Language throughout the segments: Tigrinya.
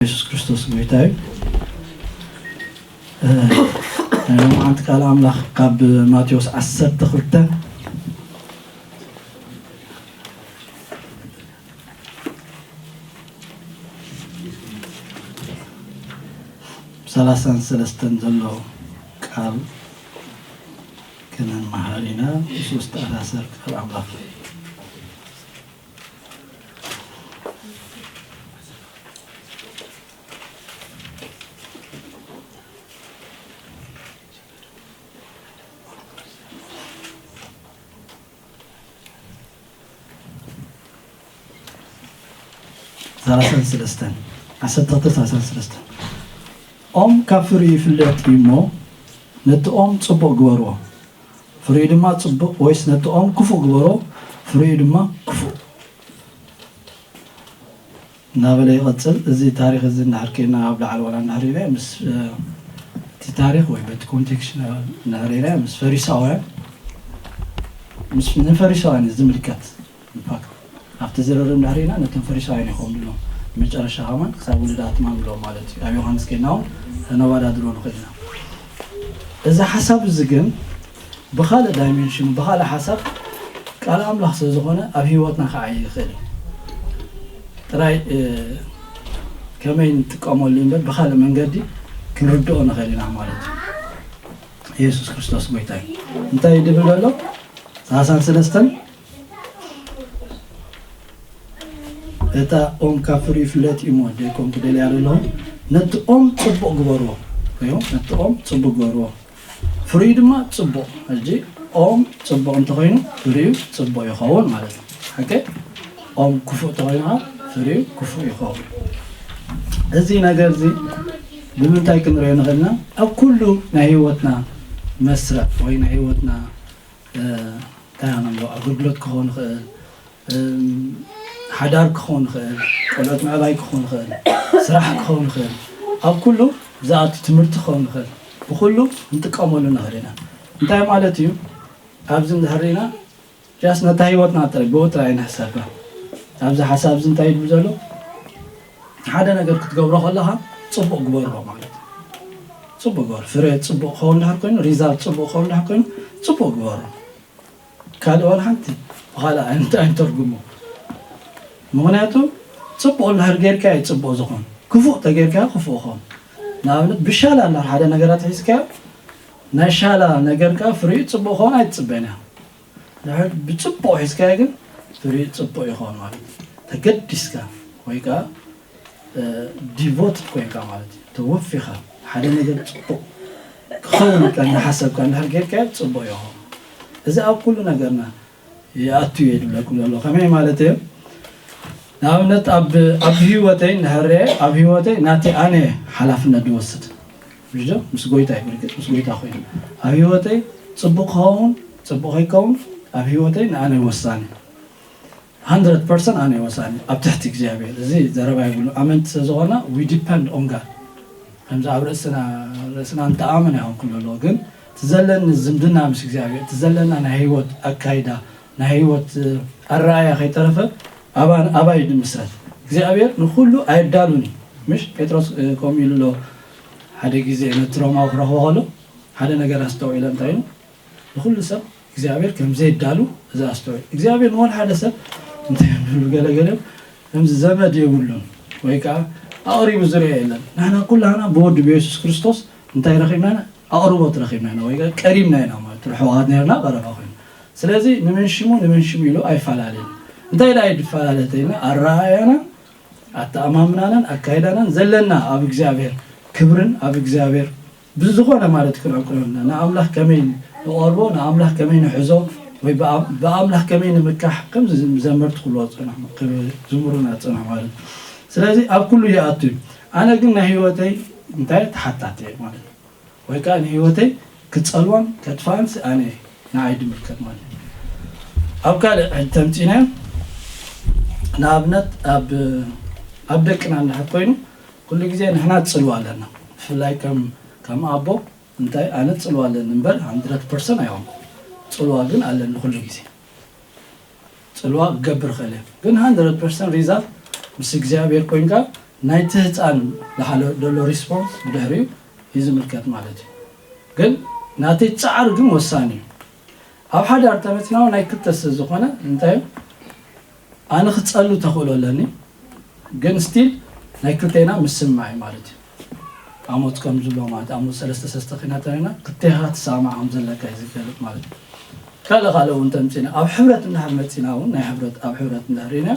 የሱስ ክርስቶስ ጎይታ እዩ። እ፣ ናይ ሎማዓንቲ ቃል ኣምላኽ ካብ ማቴዎስ ዓሰርተ ክልተ ሰላሳን ሰለስተን ዘሎ ቃል ክንመሃር ኢና። ምስኡ ዝተኣሳሰር ቃል ኣምላኽ። ሰላሳን ሰለስተን፣ ዓሰርተ ክልተ ሰላሳን ሰለስተን። ኦም ካብ ፍሪኡ ይፍለጥ እዩ እሞ፣ ነቲ ኦም ጽቡቕ ግበርዎ፣ ፍሪኡ ድማ ጽቡቕ፣ ወይስ ነቲ ኦም ክፉእ ግበርዎ፣ ፍሪኡ ድማ ክፉእ። እናበለ ይቐጽል። እዚ ታሪኽ እዚ እንድሕር ኬድና ኣብ ላዕሊ ዋላ እንድሕር ርኢና ምስ፣ እ፣ እቲ ታሪኽ ወይ በቲ ኮንቴክስት እንድሕር ርኢና ምስ ፈሪሳውያን፣ ምስ፣ ንፈሪሳውያን እዩ ዝምልከት። ኢንፋክት ኣብቲ ዝርርብ እንድሕር ርኢና ነቶም ፈሪሳውያን እዮም ከምኡ ኢሎም። መጨረሻ ከማን ክሳብ ውሉድ ኣትማን ኢሎም ማለት እዩ። ኣብ ዮሃንስ ኬድና እውን ከነወዳድሮ ንኽእል ኢና። እዚ ሓሳብ እዚ ግን ብኻልእ ዳይሜንሽን፣ ብኻልእ ሓሳብ ቃል ኣምላኽ ስለ ዝኾነ ኣብ ህይወትና ክዓይ ይኽእል እዩ። ጥራይ፣ እ፣ ከመይ ንጥቀመሉ እምበር ብኻልእ መንገዲ ክንርድኦ ንኽእል ኢና ማለት እዩ። የሱስ ክርስቶስ ጎይታ እዩ። እንታይ እዩ ድብል ዘሎ? ሰላሳን ሰለስተን፣ እታ ኦም ካብ ፍሪኡ ይፍለጥ እዩ እሞ፣ ደቆም ክደልያ ኣለኹ። ነቲ ኦም ጽቡቕ ግበርዎ። እዩ፣ ነቲ ኦም ጽቡቕ ግበርዎ። ፍሪኡ ድማ ጽቡቕ። ሕጂ ኦም ጽቡቕ እንተኾይኑ ፍሪኡ ጽቡቕ ይኸውን ማለት እዩ። ሓቂ? ኦም ክፉእ እንተኾይኑ ከዓ ፍሪኡ ክፉእ ይኸውን። እዚ ነገር እዚ ብምንታይ ክንሪኦ ንኽእል ኢና? ኣብ ኩሉ ናይ ህይወትና መስርዕ ወይ ናይ ህይወትና፣ እ፣ እንታይ ኢና ንብሎ፣ ኣገልግሎት ክኸውን ይኽእል፣ እም፣ ሓዳር ክኸውን ይኽእል፣ ቆልዑት ምዕባይ ክኸውን ይኽእል፣ ስራሕ ክኸውን ይኽእል፣ ኣብ ኩሉ ዝኣቱ ትምህርቲ ክኸውን ይኽእል፣ ብኩሉ ክንጥቀመሉ ንኽእል ኢና። እንታይ ማለት እዩ? ኣብዚ እንድሕር ርኢና፣ ጃስት ነታ ህይወትና ጥራይ፣ ብኡ ጥራይ ንሕሰባ። ኣብዚ ሓሳብ እዚ እንታይ ይብል ዘሎ? ሓደ ነገር ክትገብሮ ከለኻ ጽቡቕ ግበሮ ማለት እዩ። ጽቡቕ ግበር። ፍረ ጽቡቕ ክኸውን እንድሕር ኮይኑ፣ ሪዛልት ጽቡቕ ክኸውን እንድሕር ኮይኑ፣ ጽቡቕ ግበሮ። ካልእ ዋላ ሓንቲ ብኻልእ ኣይንተ-፣ ኣይንተርጉሞ። ምኽንያቱ ጽቡቕ እንድሕር ጌርካዮ እዩ ጽቡቕ ዝኾን። ክፉእ ተጌርካዮ ክፉእ ይኸውን። ንኣብነት ብሻላ እንድሕር ሓደ ነገራት ሒዝካዮ፣ ናይ ሻላ ነገር ከኣ ፍሪኡ ጽቡቕ ክኸውን ኣይትጽበን ኢኻ። ድሕር ብጽቡቕ ሒዝካዮ ግን ፍሪኡ ጽቡቕ ይኸውን ማለት እዩ። ተገዲስካ ወይ ከኣ፣ እ፣ ዲቮትድ ኮይንካ ማለት እዩ። ተወፊኻ ሓደ ነገር ጽቡቕ ክኸውን ኢልካ እናሓሰብካ እንድሕር ጌርካዮ ጽቡቕ ይኸውን። እዚ ኣብ ኩሉ ነገርና ይኣቱ እየ ድብለኩም ዘሎ። ከመይ ማለት እየ? ንኣብነት ኣብ፣ ኣብ ህይወተይ እንድሕር ርኤ፣ ኣብ ህይወተይ ናተይ ኣነ ሓላፍነት ድወስድ። ምሽ ዶ? ምስ ጎይታ እዩ ብርግጽ፣ ምስ ጎይታ ኮይኑ። ኣብ ህይወተይ ጽቡቕ ክኸውን፣ ጽቡቕ ከይከውን ኣብ ህይወተይ ንኣነ ወሳኒ። ሃንድረድ ፐርሰንት ኣነ ወሳኒ ኣብ ትሕቲ እግዚኣብሔር። እዚ ዘረባ ይብሉ። ኣመንቲ ስለ ዝኾና፣ we depend on God። ከምዚ ኣብ ርእስና፣ ርእስና እንተኣምን ኣይኮንኩን ኣለዎ፣ ግን እቲ ዘለኒ ዝምድና ምስ እግዚኣብሔር፣ እቲ ዘለና ናይ ህይወት ኣካይዳ፣ ናይ ህይወት፣ እ፣ ኣረኣእያ ከይተረፈ ኣባ-፣ ኣባይ ድምሰል። እግዚኣብሔር ንኹሉ ኣየዳሉን እዩ። ምሽ ጴጥሮስ፣ እ፣ ከምኡ ኢሉ ኣሎ። ሓደ ግዜ ነቲ ሮማዊ ክረኽቦ ከሎ ሓደ ነገር ኣስተውዒለ፣ እንታይ ኢሉ? ንኹሉ ሰብ እግዚኣብሔር ከም ዘየዳሉ እዚ ኣስተውዒል። እግዚኣብሔር ንወላ ሓደ ሰብ እንታይ ይብሉ ገለገለ ከምዚ ዘመድ የብሉን ወይ ከኣ ኣቕሪቡ ዝርኦ የለን። ንሕና ኩላህና ብወዱ ብየሱስ ክርስቶስ እንታይ ረኺብና ኢና? ኣቕርቦት ረኺብና ኢና ወይ ከኣ ቀሪብና ኢና ማለት እዩ። ርሑቓት ነርና ቀረባ ኮይኑ። ስለዚ ንመን ሽሙ ንመን ሽሙ ኢሉ ኣይፈላለየን። እንታይ ደኣ እዩ ዝፈላለ ተይልና? ኣረኣእያና፣ ኣተኣማምናናን ኣካይዳናን ዘለና ኣብ እግዚኣብሔር ክብርን ኣብ እግዚኣብሔር ብዝኾነ ማለት ክንዕቅሎ ኣለና። ንኣምላኽ ከመይ ንቐርቦ፣ ንኣምላኽ ከመይ ንሕዞ፣ ወይ ብኣ-፣ ብኣምላኽ ከመይ ንምካሕ፣ ከምዚ ዘመርቲ ክብልዎ ዝጸንሑ፣ ክብ-፣ ዝምህሩና ዝጸንሑ ማለት እዩ። ስለዚ ኣብ ኩሉ ይኣቱ እዩ። ኣነ ግን ናይ ህይወተይ እንታይ ተሓታቲ እየ ማለት እዩ። ወይ ከኣ ንህይወተይ ክጸልዋን ከጥፍኣንስ ኣነ እየ፣ ንዓይ ድምልከት ማለት እዩ። ኣብ ካልእ ሕጂ ተምጺእናዮ፣ ንኣብነት ኣብ፣ ኣብ ደቅና እንድሕር ኮይኑ፣ ኩሉ ግዜ ንሕና ጽልዋ ኣለና። ብፍላይ ከም፣ ከም ኣቦ እንታይ ኣነ ጽልዋ ኣለኒ እምበር ሃንድረድ ፐርሰንት ኣይኮንኩ። ጽልዋ ግን ኣለኒ ኩሉ ግዜ። ጽልዋ ክገብር እኽእል እየ። ግን ሃንድረድ ፐርሰንት ሪዛልት ምስ እግዚኣብሔር ኮይንካ ናይቲ ህፃን ዝሓለ ዘሎ ሪስፖንስ ብድሕሪኡ እዩ ዝምልከት ማለት እዩ። ግን ናተይ ፃዕሪ ግን ወሳኒ እዩ። ኣብ ሓዳር ተመፅና እውን ናይ ክልተ ስለ ዝኾነ እንታይ እዩ፣ ኣነ ክፀሉ ተኽእሎ ኣለኒ፣ ግን ስቲል ናይ ክልቴና ምስማዕ እዩ ማለት እዩ። ኣሞት ከም ዝብሎ ማለት ኣሞት ሰለስተ ሰለስተ ኪና ተሪና ክልቴኻ ትሰማማዕ ከም ዘለካ እዩ ዝገልፅ ማለት እዩ። ካልእ ካልእ እውን ተምፂና ኣብ ሕብረት እንድሕር መፂና እውን ናይ ሕብረት ኣብ ሕብረት እንድሕር ኢና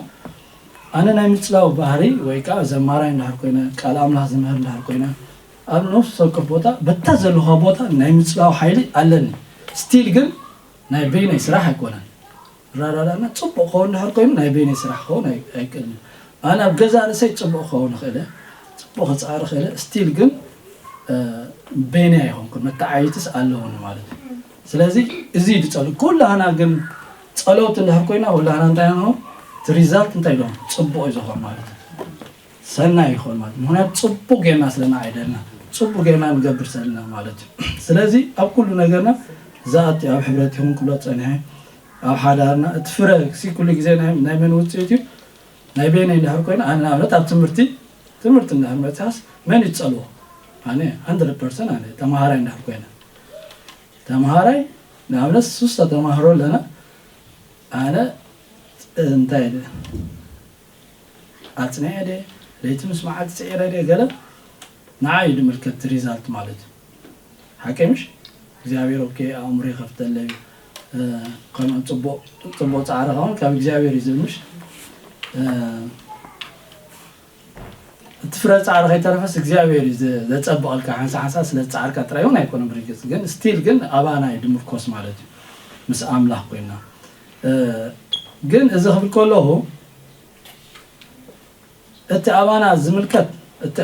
ኣነ ናይ ምፅላው ባህሪ ወይ ከዓ ዘማራይ እንድሕር ኮይነ ቃል ኣምላኽ ዝምህር እንድሕር ኮይነ ኣብ ነፍሲ ወከፍ ቦታ በታ ዘለኹ ቦታ ናይ ምፅላው ሓይሊ ኣለኒ። ስቲል ግን ናይ በይነይ ስራሕ ኣይኮነን። ራዳዳና ፅቡቅ ክኸውን እንድሕር ኮይኑ ናይ በይነይ ስራሕ ክኸውን ኣይ- ኣይክእልን። ኣነ ኣብ ገዛ ርእሰይ ፅቡቅ ክኸውን ይኽእል እየ፣ ፅቡቅ ክፃዕር ይኽእል እየ። ስቲል ግን በይነይ ኣይኮንኩን፣ መተዓይትስ ኣለውኒ ማለት እዩ። ስለዚ እዚ እዩ ዝፀሉ ኩላህና ግን ፀለውቲ እንድሕር ኮይና ኩላህና እንታይ ንኾን እቲ ሪዛልት እንታይ ኢሎም ፅቡቅ እዩ ዝኾን ማለት እዩ። ሰናይ ይኾን ማለት ምክንያቱ ፅቡቅ ጌርና ስለና ኣይደልና ፅቡቅ ጌርና ንገብር ዘለና ማለት እዩ። ስለዚ ኣብ ኩሉ ነገርና ዝኣቲ ኣብ ሕብረት ይኹን ክብሎ ፀኒሐ ኣብ ሓዳርና እቲ ፍረ ሲ ኩሉ ግዜ ናይ ናይ መን ውፅኢት እዩ? ናይ በይነይ እንድሕር ኮይነ ኣነ ንኣብነት ኣብ ትምህርቲ ትምህርቲ እንድሕር መፅሓስ መን ይፀልዎ? ኣነ ሃንድረድ ፐርሰንት ኣነ ተምሃራይ እንድሕር ኮይነ ተምሃራይ ንኣብነት ሱስታ ተማህሮ ኣለና ኣነ እንታይ ኣፅኒዐ ደ ለይቲ ምስ መዓልቲ ስዒረ ደ ገለ ንዓ እዩ ድምልከት ሪዛልት ማለት እዩ። ሓቀይ ምሽ እግዚኣብሔር ኦኬ ኣእምሮ ይኸፍተለይ ከምኡ ፅቡቅ ፅቡቅ ፃዕሪ ከውን ካብ እግዚኣብሔር እዩ ዝብል ምሽ እቲ ፍረ ፃዕሪ ከይተረፈስ እግዚኣብሔር እዩ ዘፀብቐልካ ሓንሳ ሓንሳ ስለ ፃዕርካ ጥራይ እውን ኣይኮነ ብርግፅ ግን ስቲል ግን ኣባና እዩ ድምርኮስ ማለት እዩ ምስ ኣምላኽ ኮይና ግን እዚ ክብል ከለኹ እቲ ኣባና ዝምልከት እቲ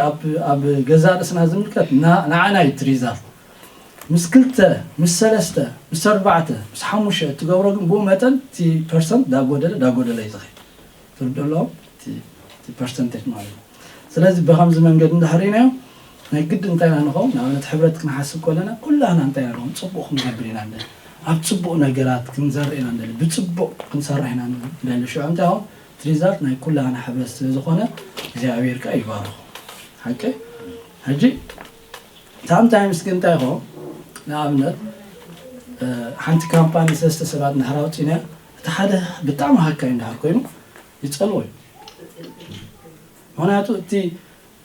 ኣብ ገዛ ርእስና ዝምልከት ንዓና እዩ እቲ ሪዛልት ምስ ክልተ ምስ ሰለስተ ምስ ኣርባዕተ ምስ ሓሙሽተ እትገብሮ ግን ብኡ መጠን እቲ ፐርሰንት ዳጎደለ ዳጎደለ እዩ ዝኸ ትርድእ ኣለዎም እቲ ፐርሰንቴጅ ማለት እዩ ስለዚ ብከምዚ መንገድ እንድሕር ኢናዮ ናይ ግድ እንታይ ኢና ንኸውን ንኣብነት ሕብረት ክንሓስብ ከለና ኩላህና እንታይ ኢና ንኸውን ፅቡቅ ክንገብር ኢና ንደሊ ኣብ ፅቡቅ ነገራት ክንዘርእ ኢና ንደሊ ብፅቡቅ ክንሰርሕ ኢና ንደሊ ሽዑ እንታይ ኸውን እቲ ሪዛልት ናይ ኩላህና ሕብረት ስለ ዝኾነ እግዚኣብሔር ከኣ ይባርኹ ሓቂ ሕጂ ሳምታይምስ ግን እንታይ ይኸውን ንኣብነት ሓንቲ ካምፓኒ ሰለስተ ሰባት እንድሕር ኣውፂና እቲ ሓደ ብጣዕሚ ሃካይ እንድሕር ኮይኑ ይፀልዎ እዩ ምክንያቱ እቲ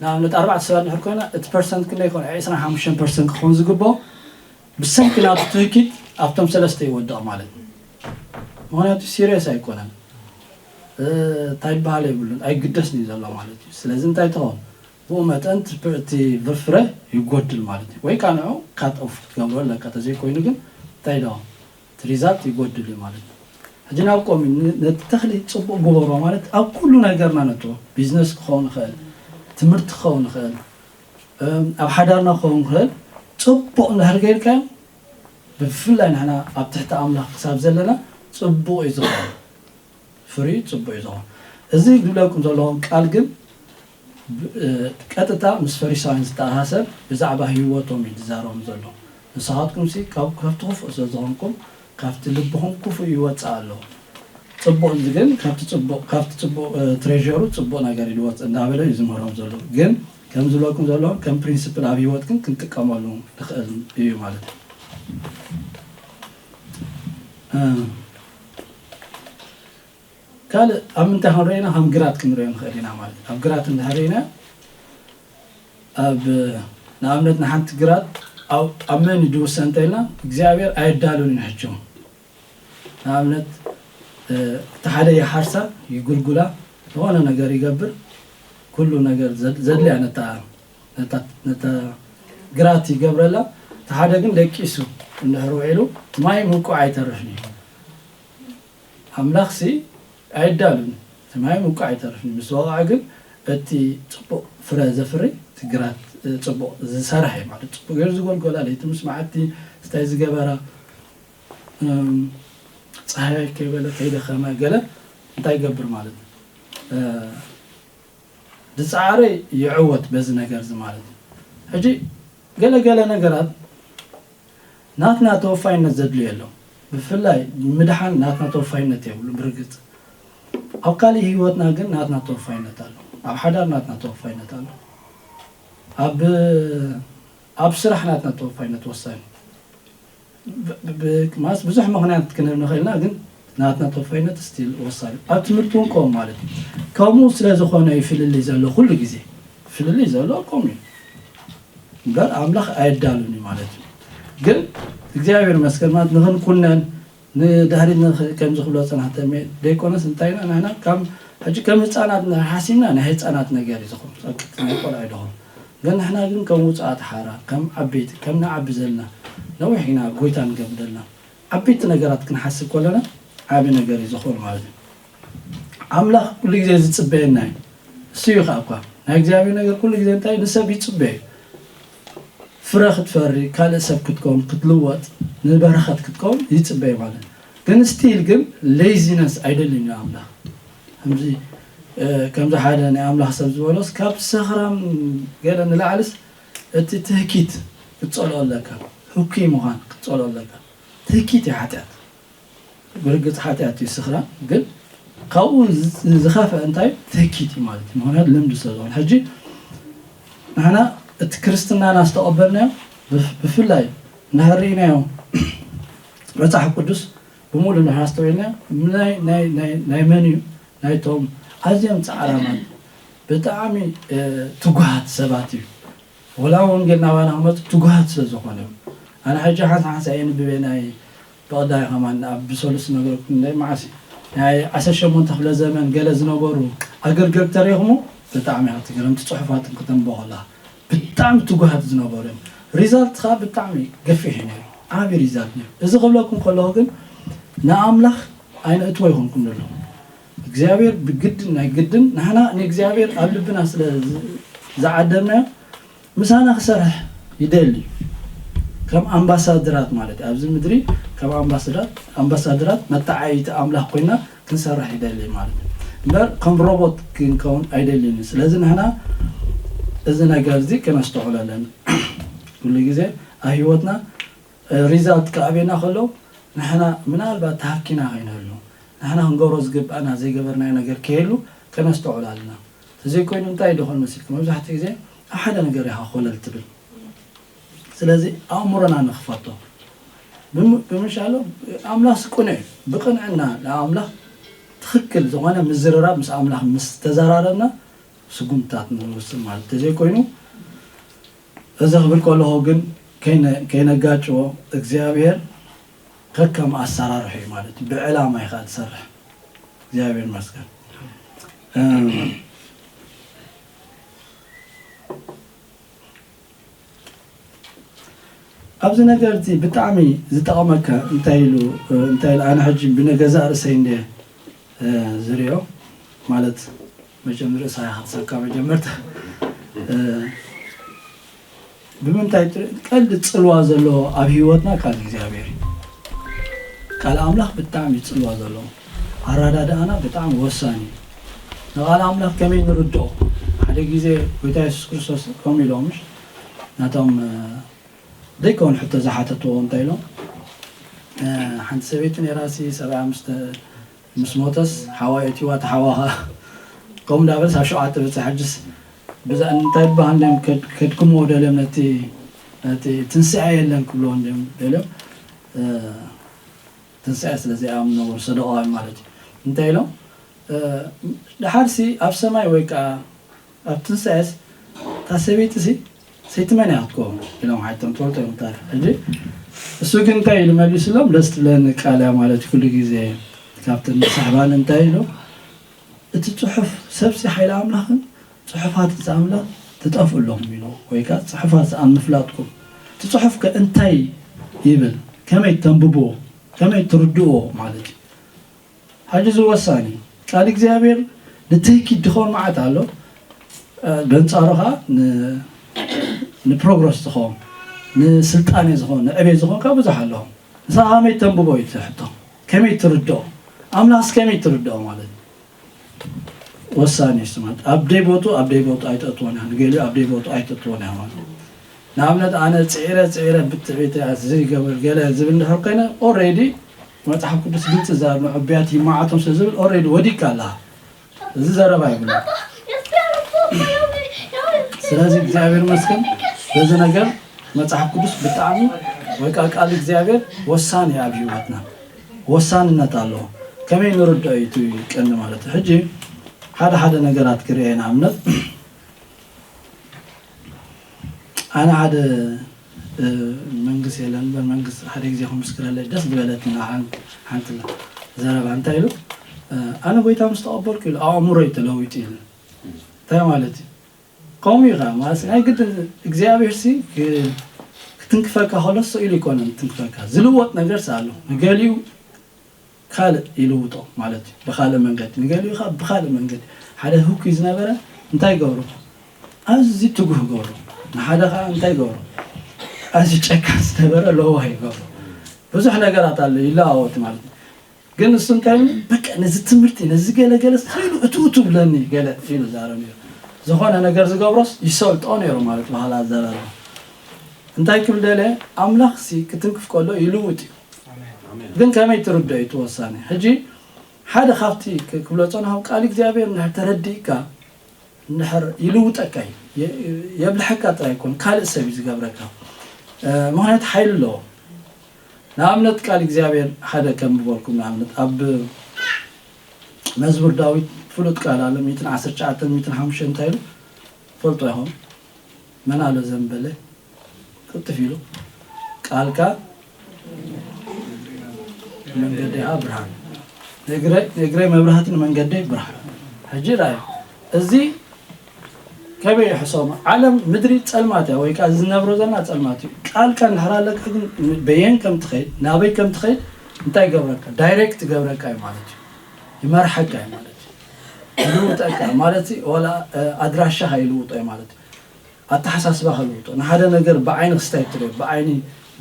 ንኣብነት ኣርባዕተ ሰባት እንድሕር ኮይና እቲ ፐርሰንት ክንደይ ይኮን ዕስራን ሓሙሽተን ፐርሰንት ክኾን ዝግብኦ ብሰንኪ ናቱ ትህኪት ኣብቶም ሰለስተ ይወድቕ ማለት እዩ ምክንያቱ ሲሪየስ ኣይኮነን እንታይ ይበሃል የብሉን ኣይግደስን እዩ ዘሎ ማለት እዩ ስለዚ እንታይ ትኸውን ብኡ መጠን እቲ ፍረ ይጎድል ማለት እዩ ወይ ከዓ ንዑ ካት ኦፍ ክትገብሮ ኣለካ ተዘይኮይኑ ግን እንታይ ዶ እቲ ሪዛልት ይጎድል እዩ ማለት እዩ ሕጂ ናብ ቆሚ ነቲ ተኽሊ ፅቡቅ ግበሮ ማለት ኣብ ኩሉ ነገርና ነጥቦ ቢዝነስ ክኸውን ይኽእል ትምህርቲ ክኸውን ይኽእል ኣብ ሓዳርና ክኸውን ይኽእል ፅቡቅ እንድሕር ገይርካዮ ብፍላይ ንሕና ኣብ ትሕቲ ኣምላኽ ክሳብ ዘለና ፅቡቅ እዩ ዝኸውን ፍሪ ፅቡቅ እዩ ዝኸውን እዚ ዝብለኩም ዘለኹም ቃል ግን ቀጥታ ምስ ፈሪሳውያን ዝተኣሳሰር ብዛዕባ ህይወቶም እዩ ዝዛረቦም ዘሎ ንስኻትኩም ሲ ካብ ካብቲ ክፉእ ስለ ዝኾንኩም ካብቲ ልብኹም ክፉእ ይወፅእ ኣሎ ፅቡቅ እዚ ግን ካብቲ ፅቡቅ ካብቲ ፅቡቅ ትሬሩ ፅቡቅ ነገር ይወፅእ እንዳበለ እዩ ዝምህሮም ዘሎ ግን ከም ዝብለኩም ዘሎ ከም ፕሪንስፕል ኣብ ህይወት ግን ክንጥቀመሉ ንኽእል እዩ ማለት እዩ ካልእ ኣብ ምንታይ ክንሪኦ ኢና ከም ግራት ክንሪኦ ንኽእል ኢና ማለት ኣብ ግራት እንድሕር ኢና ኣብ ንኣብነት ንሓንቲ ግራት ኣብ መን ድውሰን እንተኢልና እግዚኣብሔር ኣየዳሉን ንሕቸው ንኣብነት እቲ ሓደ ይሓርሳ ይጉልጉላ ዝኾነ ነገር ይገብር ኩሉ ነገር ዘድልያ ነታ ነታ ግራት ይገብረላ እቲ ሓደ ግን ደቂሱ እንድሕር ውዒሉ እቲ ማይ ምውቅዑ ኣይተርፍን እዩ ኣምላኽሲ ኣይዳሉን እቲ ማይ ምውቅዑ ኣይተርፍን እዩ ምስ ወቕዐ ግን እቲ ፅቡቅ ፍረ ዘፍሪ እቲ ግራት ፅቡቅ ዝሰርሐ ማለት ፅቡቅ ገይሩ ዝጎልጎላ ለይቲ ምስ መዓልቲ ስታይ ዝገበራ ፀሃይ ከይበለ ከይደኸመ ገለ እንታይ ይገብር ማለት ዝፃዕረ ይዕወት በዚ ነገር እዚ ማለት ሕጂ ገለ ገለ ነገራት ናትና ተወፋይነት ዘድልዮ ኣሎ ብፍላይ ምድሓን ናትና ተወፋይነት የብሉ ብርግፅ ኣብ ካሊእ ህይወትና ግን ናትና ተወፋይነት ኣሎ ኣብ ሓዳር ናትና ተወፋይነት ኣሎ። ኣብ ኣብ ስራሕ ናትና ተወፋይነት ወሳኒ። ብ- ብ- ማስ ብዙሕ ምኽንያት ክንህብ ንኽእል ኢና፣ ግን ናትና ተወፋይነት ስቲል ወሳኒ። ኣብ ትምህርቲ እውን ከምኡ ማለት እዩ። ከምኡ ስለ ዝኾነ እዩ ፍልልይ ዘሎ፣ ኩሉ ግዜ ፍልልይ ዘሎ ከምኡ እዩ። እምበር ኣምላኽ ኣየዳሉን እዩ ማለት እዩ። ግን እግዚኣብሔር ይመስገን ማለት ንኽንኩነን ንድሕሪት ንኽ- ከምዚ ክብሎ ዝጸናሕተ ደይኮነስ እንታይ ኢና ንሕና ካብ ሕጂ ከም ህፃናት ሓሲብና ናይ ህፃናት ነገር እዩ ዝኾን ናይ ቆልዓ ኣይደኾን። ግን ንሕና ግን ከም ውፅኣት ሓራ ከም ዓበይቲ ከም ንዓቢ ዘለና ነዊሕ ኢና ጎይታ ንገብር ዘለና ዓበይቲ ነገራት ክንሓስብ ከለና ዓቢ ነገር እዩ ዝኾን ማለት እዩ። ኣምላኽ ኩሉ ግዜ ዝጽበየና እዩ። እሱ እዩ ከኣ እኳ ናይ እግዚኣብሔር ነገር ኩሉ ግዜ እንታይ ንሰብ ይጽበ እዩ። ፍረ ክትፈሪ ካልእ ሰብ ክትከውን ክትልወጥ ንበረኸት ክትከውን ይጽበ እዩ ማለት እዩ። ግን ስቲል ግን ሌዚነስ ኣይደልን እዩ ኣምላኽ። ከምዚ ከምዚ ሓደ ናይ ኣምላኽ ሰብ ዝበሎስ ካብ ሰኽራም ገለ ንላዕልስ እቲ ትህኪት ክትጸልኦ ኣለካ። ህኩይ ምዃን ክትጸልኦ ኣለካ። ትህኪት እዩ ሓጢኣት። ብርግጽ ሓጢኣት እዩ ስኽራን፣ ግን ካብኡ ዝ- ዝኸፍአ እንታይ ትህኪት እዩ ማለት እዩ። ምኽንያቱ ልምዲ ስለ ዝኾነ ሕጂ ንሕና እቲ ክርስትናና ዝተቐበልናዮ ብፍ- ብፍላይ ንሕርኢናዮ መጽሓፍ ቅዱስ ብምሉእ ንሕና ኣስተውዒልና ናይ ናይ ናይ ናይ መን እዩ ናይቶም ኣዝዮም ጻዕራማት ብጣዕሚ ትጉሃት ሰባት እዩ። ወላ ወንጌል ናባና ክመፁ ትጉሃት ስለ ዝኾነ እዩ። ኣነ ሕጂ ሓንሳ ሓንሳ እየ ንብበ ናይ ብቐዳይ ከማን ኣብ ብሰሉስ ነገርኩም ናይ መዓስ ናይ ዓሰርተ ሸሞንተ ክፍለ ዘመን ገለ ዝነበሩ ኣገልገልቲ ተሪኹሙ ብጣዕሚ ኢኻ ትገረም። እቲ ፅሑፋትን ክተንብቦ ከለኻ ብጣዕሚ ትጉሃት ዝነበሩ እዮም። ሪዛልት ከዓ ብጣዕሚ ገፊሕ እዩ ነይሩ። ዓብዪ ሪዛልት ነይሩ። እዚ ክብለኩም ከለኹ ግን ንኣምላኽ ኣይነእትዎ ይኾንኩም ዘሎ እግዚኣብሔር ብግድን ናይ ግድን ንሕና ንእግዚኣብሔር ኣብ ልብና ስለ ዝዓደምናዮ ምሳና ክሰርሕ ይደሊ። ከም ኣምባሳድራት ማለት እዩ። ኣብዚ ምድሪ ከም ኣምባሳድራት ኣምባሳድራት መተዓይይቲ ኣምላኽ ኮይና ክንሰርሕ ይደሊ ማለት እዩ። እምበር ከም ሮቦት ክንከውን ኣይደልን እዩ። ስለዚ ንሕና እዚ ነገር እዚ ከነስተውዕሎ ኣለና። ኩሉ ግዜ ኣብ ህይወትና ሪዛልት ክኣብየና ከሎ ንሕና ምናልባት ተሃኪና ከይንህሉ ንሕና ክንገብሮ ዝግባእና ዘይገበርናዮ ነገር ከየሉ ከነስተውዕሎ ኣለና። ተዘይኮይኑ እንታይ ይደኾን መሲልኩም መብዛሕትኡ ግዜ ኣብ ሓደ ነገር ኢኻ ኮለል ትብል። ስለዚ ኣእምሮና ንኽፈቶ ብም- ብምሻሎ ኣምላኽ ስቁነ እዩ። ብቕንዕና ንኣምላኽ ትኽክል ዝኾነ ምዝርራብ ምስ ኣምላኽ ምስ ተዘራረብና ስጉምትታት ንውስን ማለት ተዘይኮይኑ እዚ ክብል ከለኹ ግን ከይነ- ከይነጋጭዎ እግዚኣብሔር ከከም ኣሰራርሑ እዩ ማለት እዩ። ብዕላማ እዩ ከዓ ዝሰርሕ። እግዚኣብሔር ይመስገን። እም፣ ኣብዚ ነገር እዚ ብጣዕሚ ዝጠቕመካ እንታይ ኢሉ እንታይ ኢሉ ኣነ ሕጂ ብነገዛ ርእሰይ እንደ ዝሪኦ ማለት መቸም ርእሳ ክትሰካ መጀመርታ ብምንታይ ቀንዲ ፅልዋ ዘለዎ ኣብ ህይወትና ቃል እግዚኣብሔር እዩ። ቃል ኣምላኽ ብጣዕሚ እዩ ፅልዋ ዘለዎ። ኣረዳድኣና ብጣዕሚ ወሳኒ እዩ። ንቃል ኣምላኽ ከመይ ንርድኦ? ሓደ ግዜ ጎይታ የሱስ ክርስቶስ ከምኡ ኢሎም ምሽ ናቶም ደይከውን ሕቶ ዝሓተትዎ እንታይ ኢሎም ሓንቲ ሰበይቲ ነይራ ሲ ሰብዓ ምስ ተ- ምስ ሞተስ ሓዋ የእትዋ እቲ ሓዋ ኸዓ ከምኡ እንዳበለስ ኣብ ሸውዓተ በፅሕ ሕጅስ ብዛ እንታይ ይበሃል እንዲም ከድክምዎ ደልዮም ነቲ ነቲ ትንስኣ የለን ክብልዎ እንዲም ደልዮም ትንስኣ ስለ ዘይኣምኑ ነበሩ ሰዱቃውያን ማለት እዩ እንታይ ኢሎም ደሓርሲ ኣብ ሰማይ ወይ ከዓ ኣብ ትንሳኤስ እታ ሰበይቲ ሲ ሰይቲ መን እያ ክትከውን ኢሎም ሓቶም ትፈልጦ እዮም ታሪክ ሕጂ እሱ ግን እንታይ ኢሉ መሊስሎም ደስ ትብለኒ ቃል እያ ማለት ኩሉ ግዜ ካብተን ዝስሕባኒ እንታይ ኢሉ እቲ ፅሑፍ ሰብሲ ሓይሊ ኣምላኽን ፅሑፋት እዚ ኣምላኽ ትጠፍኡ ኣለኹም ኢሉ ወይ ከዓ ፅሑፋት ዝኣብ ምፍላጥኩም እቲ ፅሑፍ ከ እንታይ ይብል ከመይ ተንብብዎ ከመይ ትርድእዎ ማለት እዩ ሓጂ እዚ ወሳኒ እዩ። ቃል እግዚኣብሔር ንትህኪት ድኾን መዓት ኣሎ፣ በንጻሩ ኸዓ ንፕሮግረስ ዝኾን፣ ንስልጣኔ ዝኾን፣ ንዕቤት ዝኾን ከዓ ብዙሕ ኣለዎም። ንስኻ ከመይ ተንብቦ እዩ እቲ ሕቶ። ከመይ ትርድኦ። ኣምላኽስ ከመይ ትርድኦ ማለት እዩ። ወሳኒ እዩ ማለት ኣብ ደይ ቦቱ ኣብ ደይ ቦቱ ኣይተእትዎን ኢኻ ንገሊኡ ኣብ ደይ ቦቱ ኣይተእትዎን ኢኻ ማለት ንኣብነት ኣነ ፅዒረ ፅዒረ ብትዕቢት ዘይገበር ገለ ዝብል እንድሕር ኮይነ ኦሬዲ መፅሓፍ ቅዱስ ግልፂ ዛር ንዕብያት ይማዓቶም ስለ ዝብል ኦሬዲ ወዲቅካ ኣለኻ እዚ ዘረባ ይብሎ ስለዚ እግዚኣብሔር ይመስገን በዚ ነገር መጽሓፍ ቅዱስ ብጣዕሚ ወይ ከዓ ቃል እግዚኣብሔር ወሳኒ ኣብ ህይወትና ወሳንነት ኣለዎ። ከመይ ንርድኦ እዩ እቲ ቀንዲ ማለት እዩ። ሕጂ ሓደ ሓደ ነገራት ክርኤ ንኣብነት ኣነ ሓደ መንግስት የለን እምበር መንግስት ሓደ ግዜ ክምስክረለይ ደስ ዝበለትና ሓንቲ ዘረባ እንታይ ኢሉ ኣነ ጎይታ ምስ ተቐበልኩ ኢሉ ኣእምሮይ ተለዊጡ ኢሉ እንታይ ማለት እዩ ከምኡ ኢኻ ማለት ናይ ግድን እግዚኣብሔር ሲ ክትንክፈካ ከሎ ስቕ ኢሉ ይኮነን ትንክፈካ ዝልወጥ ነገር ኣሎ ንገሊኡ ካልእ ይልውጦ ማለት እዩ ብካልእ መንገዲ ንገሊኡ ከዓ ብካልእ መንገዲ ሓደ ህኩይ ዝነበረ እንታይ ይገብሩ ኣዝዩ ትጉህ ይገብሩ ንሓደ ከዓ እንታይ ይገብሩ ኣዝዩ ጨካን ዝነበረ ለዋህ ይገብሩ ብዙሕ ነገራት ኣሎ ይለዋወጥ ማለት እዩ ግን እሱ እንታይ በቃ ነዚ ትምህርቲ ነዚ ገለገለ ስሉ እቱ እቱ ብለኒ ገለ ኢሉ ዛረብ ነይሩ ዝኾነ ነገር ዝገብሮስ ይሰልጦ ነይሩ ማለት ባህላ ኣዘራርባ እንታይ ክብል ደለ ኣምላኽ ሲ ክትንክፍ ከሎ ይልውጥ እዩ ግን ከመይ ትርድኦ እዩ ትወሳኒ ሕጂ ሓደ ካብቲ ክብሎ ፀንሖም ቃል እግዚኣብሔር እንድሕር ተረዲእካ እንድሕር ይልውጠካ እዩ የብልሐካ ጥራይ ይኮን ካልእ ሰብ እዩ ዝገብረካ ምክንያቱ ሓይሊ ኣለዎ ንኣብነት ቃል እግዚኣብሔር ሓደ ከም ዝበልኩም ንኣብነት ኣብ መዝሙር ዳዊት ፍሉጥ ቃል ኣሎ ሚትን ዓሰርተ ትሽዓተን ሚትን ሓሙሽተን እንታይ ኢሉ ፈልጦ ኢኹም መን ኣሎ ዘንበለ ቅልጥፍ ኢሉ ቃልካ መንገደይ ብርሃን ንእግረይ መብራህትን መንገደይ ብርሃን ሕጂ ራእዩ እዚ ከመይ ይሕሰቦ ዓለም ምድሪ ፀልማት እያ ወይ ከዓ ዝነብሮ ዘለና ፀልማት እዩ ቃልካ እንድሕር ኣለካ ግን በየን ከም ትኸይድ ናበይ ከም ትኸይድ እንታይ ይገብረካ ዳይሬክት ይገብረካ እዩ ማለት እዩ ይመርሐካ እዩ ማለት እዩ ይልውጠካ ማለት እዩ ወላ ኣድራሻኻ ይልውጦ እዩ ማለት እዩ ኣተሓሳስባኻ ይልውጦ ንሓደ ነገር ብዓይኒ ክስታይ ትሪኦ ብዓይኒ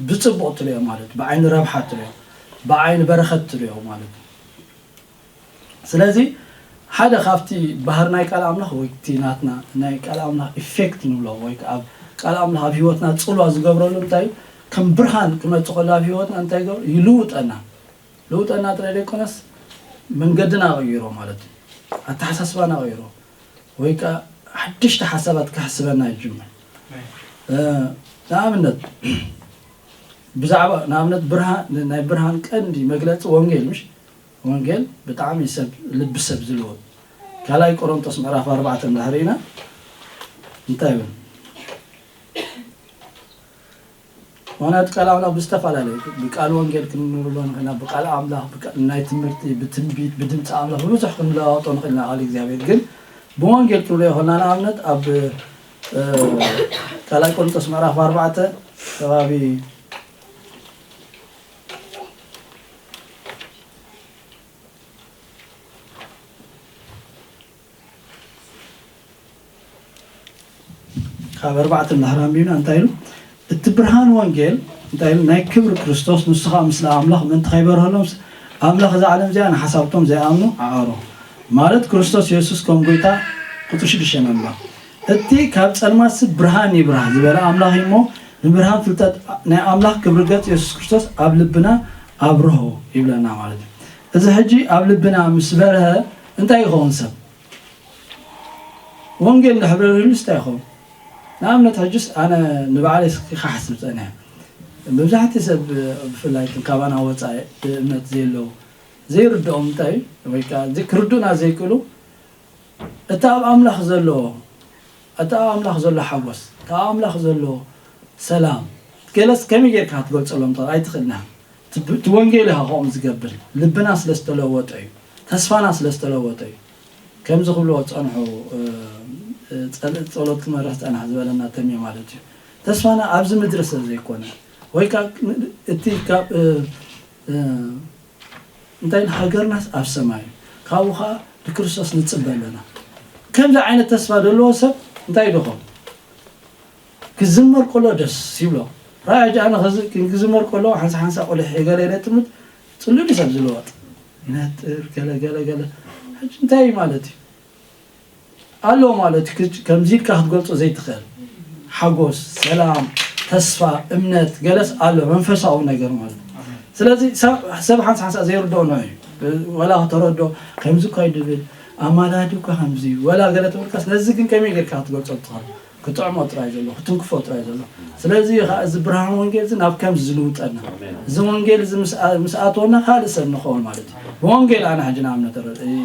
ብፅቡቕ ትሪኦ ማለት ብዓይኒ ረብሓ ትሪኦ ብዓይኒ በረኸት ትሪኦ ማለት ስለዚ ሓደ ካብቲ ባህር ናይ ቃል ኣምላኽ ወይ እቲ ናትና ናይ ቃል ኣምላኽ ኢፌክት ንብሎ ወይ ኣብ ቃል ኣምላኽ ኣብ ህይወትና ፅልዋ ዝገብረሉ እንታይ ከም ብርሃን ክመፅእ ከሎ ኣብ ህይወትና እንታይ ገብር ይልውጠና ልውጠና ጥራይ ዘይኮነስ መንገድና ቀይሮ ማለት እዩ ኣተሓሳስባና ቀይሮ ወይ ከዓ ሓድሽቲ ሓሳባት ክሕስበና ይጅምር ንኣብነት ብዛዕባ ንኣብነት ብርሃን ናይ ብርሃን ቀንዲ መግለፂ ወንጌል ምሽ ወንጌል ብጣዕሚ ሰብ ልቢ ሰብ ዝልወጥ ካልኣይ ቆሮንቶስ ምዕራፍ ኣርባዕተ እንዳሕርኢና እንታይ ይብል ምክንያቱ ቃል ኣምላኽ ብዝተፈላለዩ ብቃል ወንጌል ክንብሎ ንኽእልና ብቃል ኣምላኽ ናይ ትምህርቲ ብትንቢት ብድምፂ ኣምላኽ ብብዙሕ ክንለዋወጦ ንኽእልና ቃል እግዚኣብሔር ግን ብወንጌል ክንሪኦ ከልና ንኣብነት ኣብ ካልኣይ ቆሮንቶስ ምዕራፍ ኣርባዕተ ከባቢ ካብ ኣርባዕተ እንድሕር ኣንቢብና እንታይ ኢሉ እቲ ብርሃን ወንጌል እንታይ ኢሉ ናይ ክብሪ ክርስቶስ ንሱ ከዓ ምስለ ኣምላኽ ምእንቲ ከይበርሀሎም ኣምላኽ እዛ ዓለም እዚኣ ንሓሳብቶም ዘይኣምኑ ዓቐሮ ማለት ክርስቶስ የሱስ ከም ጎይታ ቁፅሪ ሽዱሽተ ነንባ እቲ ካብ ፀልማት ስብ ብርሃን ይብራህ ዝበለ ኣምላኽ እዩ እሞ ንብርሃን ፍልጠት ናይ ኣምላኽ ክብሪ ገጽ የሱስ ክርስቶስ ኣብ ልብና ኣብርሆ ይብለና ማለት እዩ እዚ ሕጂ ኣብ ልብና ምስ በርሀ እንታይ ይኸውን ሰብ ወንጌል ንሕብረርህሉስ እንታይ ይኸውን ንኣብነት ሕጅስ ኣነ ንባዕለይ ስኪ ክሓስብ ጸኒሐ መብዛሕቲ ሰብ ብፍላይ ካባና ወፃኢ እምነት ዘየለዉ ዘይርድኦም እንታይ ወይ ከዓ ክርዱና ዘይክእሉ እቲ ኣብ ኣምላኽ ዘሎ እቲ ኣብ ኣምላኽ ዘሎ ሓጎስ እቲ ኣብ ኣምላኽ ዘሎ ሰላም ገለስ ከመይ ጌርካ ክትገልፀሎም ትኽእል ኣይትኽእልና እቲ ወንጌል ኢኻ ከምኡ ዝገብር ልብና ስለ ዝተለወጠ እዩ ተስፋና ስለ ዝተለወጠ እዩ ከምዚ ክብልዎ ዝፀንሑ ጸሎት ክመርሕ ዝፀንሐ ዝበለና ተምየ ማለት እዩ ተስፋና ኣብዚ ምድሪ ስለ ዘይኮነ ወይ ከዓ እቲ ካብ እንታይ ሃገርናስ ኣብ ሰማይ እዩ ካብኡ ከዓ ንክርስቶስ ንፅበ ኣለና ከምዚ ዓይነት ተስፋ ዘለዎ ሰብ እንታይ ይደኾም ክዝመር ከሎ ደስ ይብሎ ራእይ ኣነ ክዝመር ከሎ ሓንሳ ሓንሳ ቆልሕ ገለ ኢለ ትምት ፅሉል ሰብ ዝለወጥ ይነጥር ገለ ገለ ገለ ሕጂ እንታይ እዩ ማለት እዩ ኣሎ ማለት እዩ ከምዚ ኢልካ ክትገልፆ ዘይትኽእል ሓጎስ ሰላም ተስፋ እምነት ገለስ ኣሎ መንፈሳዊ ነገር ማለት እዩ ስለዚ ሰብ ሓንሳ ሓንሳ ዘይርድኦ ነው እዩ ወላ ተረዶ ከምዚ እኳ ይድብል ኣማላዲ እኳ ከምዚ ወላ ገለ ትብልካ ስለዚ ግን ከመይ ጌርካ ክትገልፆ ትኽእል ክጥዕሞ ጥራይ ዘሎ፣ ክትንክፎ ጥራይ ዘሎ። ስለዚ ኸዓ እዚ ብርሃን ወንጌል እዚ ናብ ከምዚ ዝልውጠና፣ ኣሜን። እዚ ወንጌል እዚ ምስ ኣ-፣ ምስ ኣተወና ካልእ ሰብ ንኸውን ማለት እዩ። ብወንጌል ኣነ ሕጂ ንኣብነት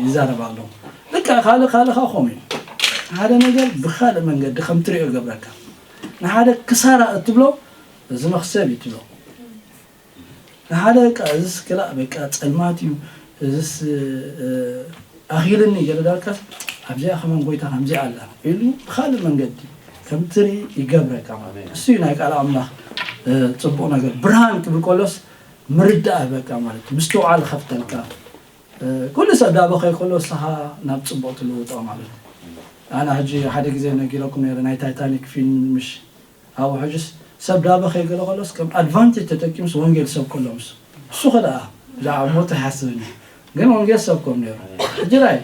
ይዛረብ ኣለኹ። ልክዕ ካልእ፣ ካልእ ኸዓ ከምኡ እዩ። ሓደ ነገር ብኻልእ መንገዲ ከም ትሪኦ ይገብረካ። ንሓደ ክሳራ እትብሎ እዚ መኽሰብ እዩ ትብሎ። ንሓደ በቃ እዝስ ክላእ በቃ ጸልማት እዩ፣ እዝስ ኣኺልኒ ገለ ዳርካስ ኣብዚኣ ከማን ጎይታ ከምዚኣ ኣላ ኢሉ ብኻልእ መንገዲ ከም ትርኢ ይገብረካ ማለት እዩ። እሱ እዩ ናይ ቃል ኣምላኽ ጽቡቕ ነገር። ብርሃን ክብል ከሎስ ምርዳእ በቃ ማለት እዩ። ምስትውዓል ከፍተልካ። ኩሉ ሰብ ዳበኸ ከሎ ንስኻ ናብ ጽቡቕ ትልውጦ ማለት እዩ። ኣነ ሕጂ ሓደ ግዜ ነጊረኩም ነይረ ናይ ታይታኒክ ፊልም ምሽ ኣብኡ ሕጅስ ሰብ ዳበኸ ገለ ከሎስ ከም ኣድቫንቴጅ ተጠቂምስ ወንጌል ሰብ ከሎ ምስ እሱ ኸደኣ ብዛዕባ ሞት ኣይሓስብን እዩ። ግን ወንጌል ሰብ ከም ነይሩ ሕጂ ራይ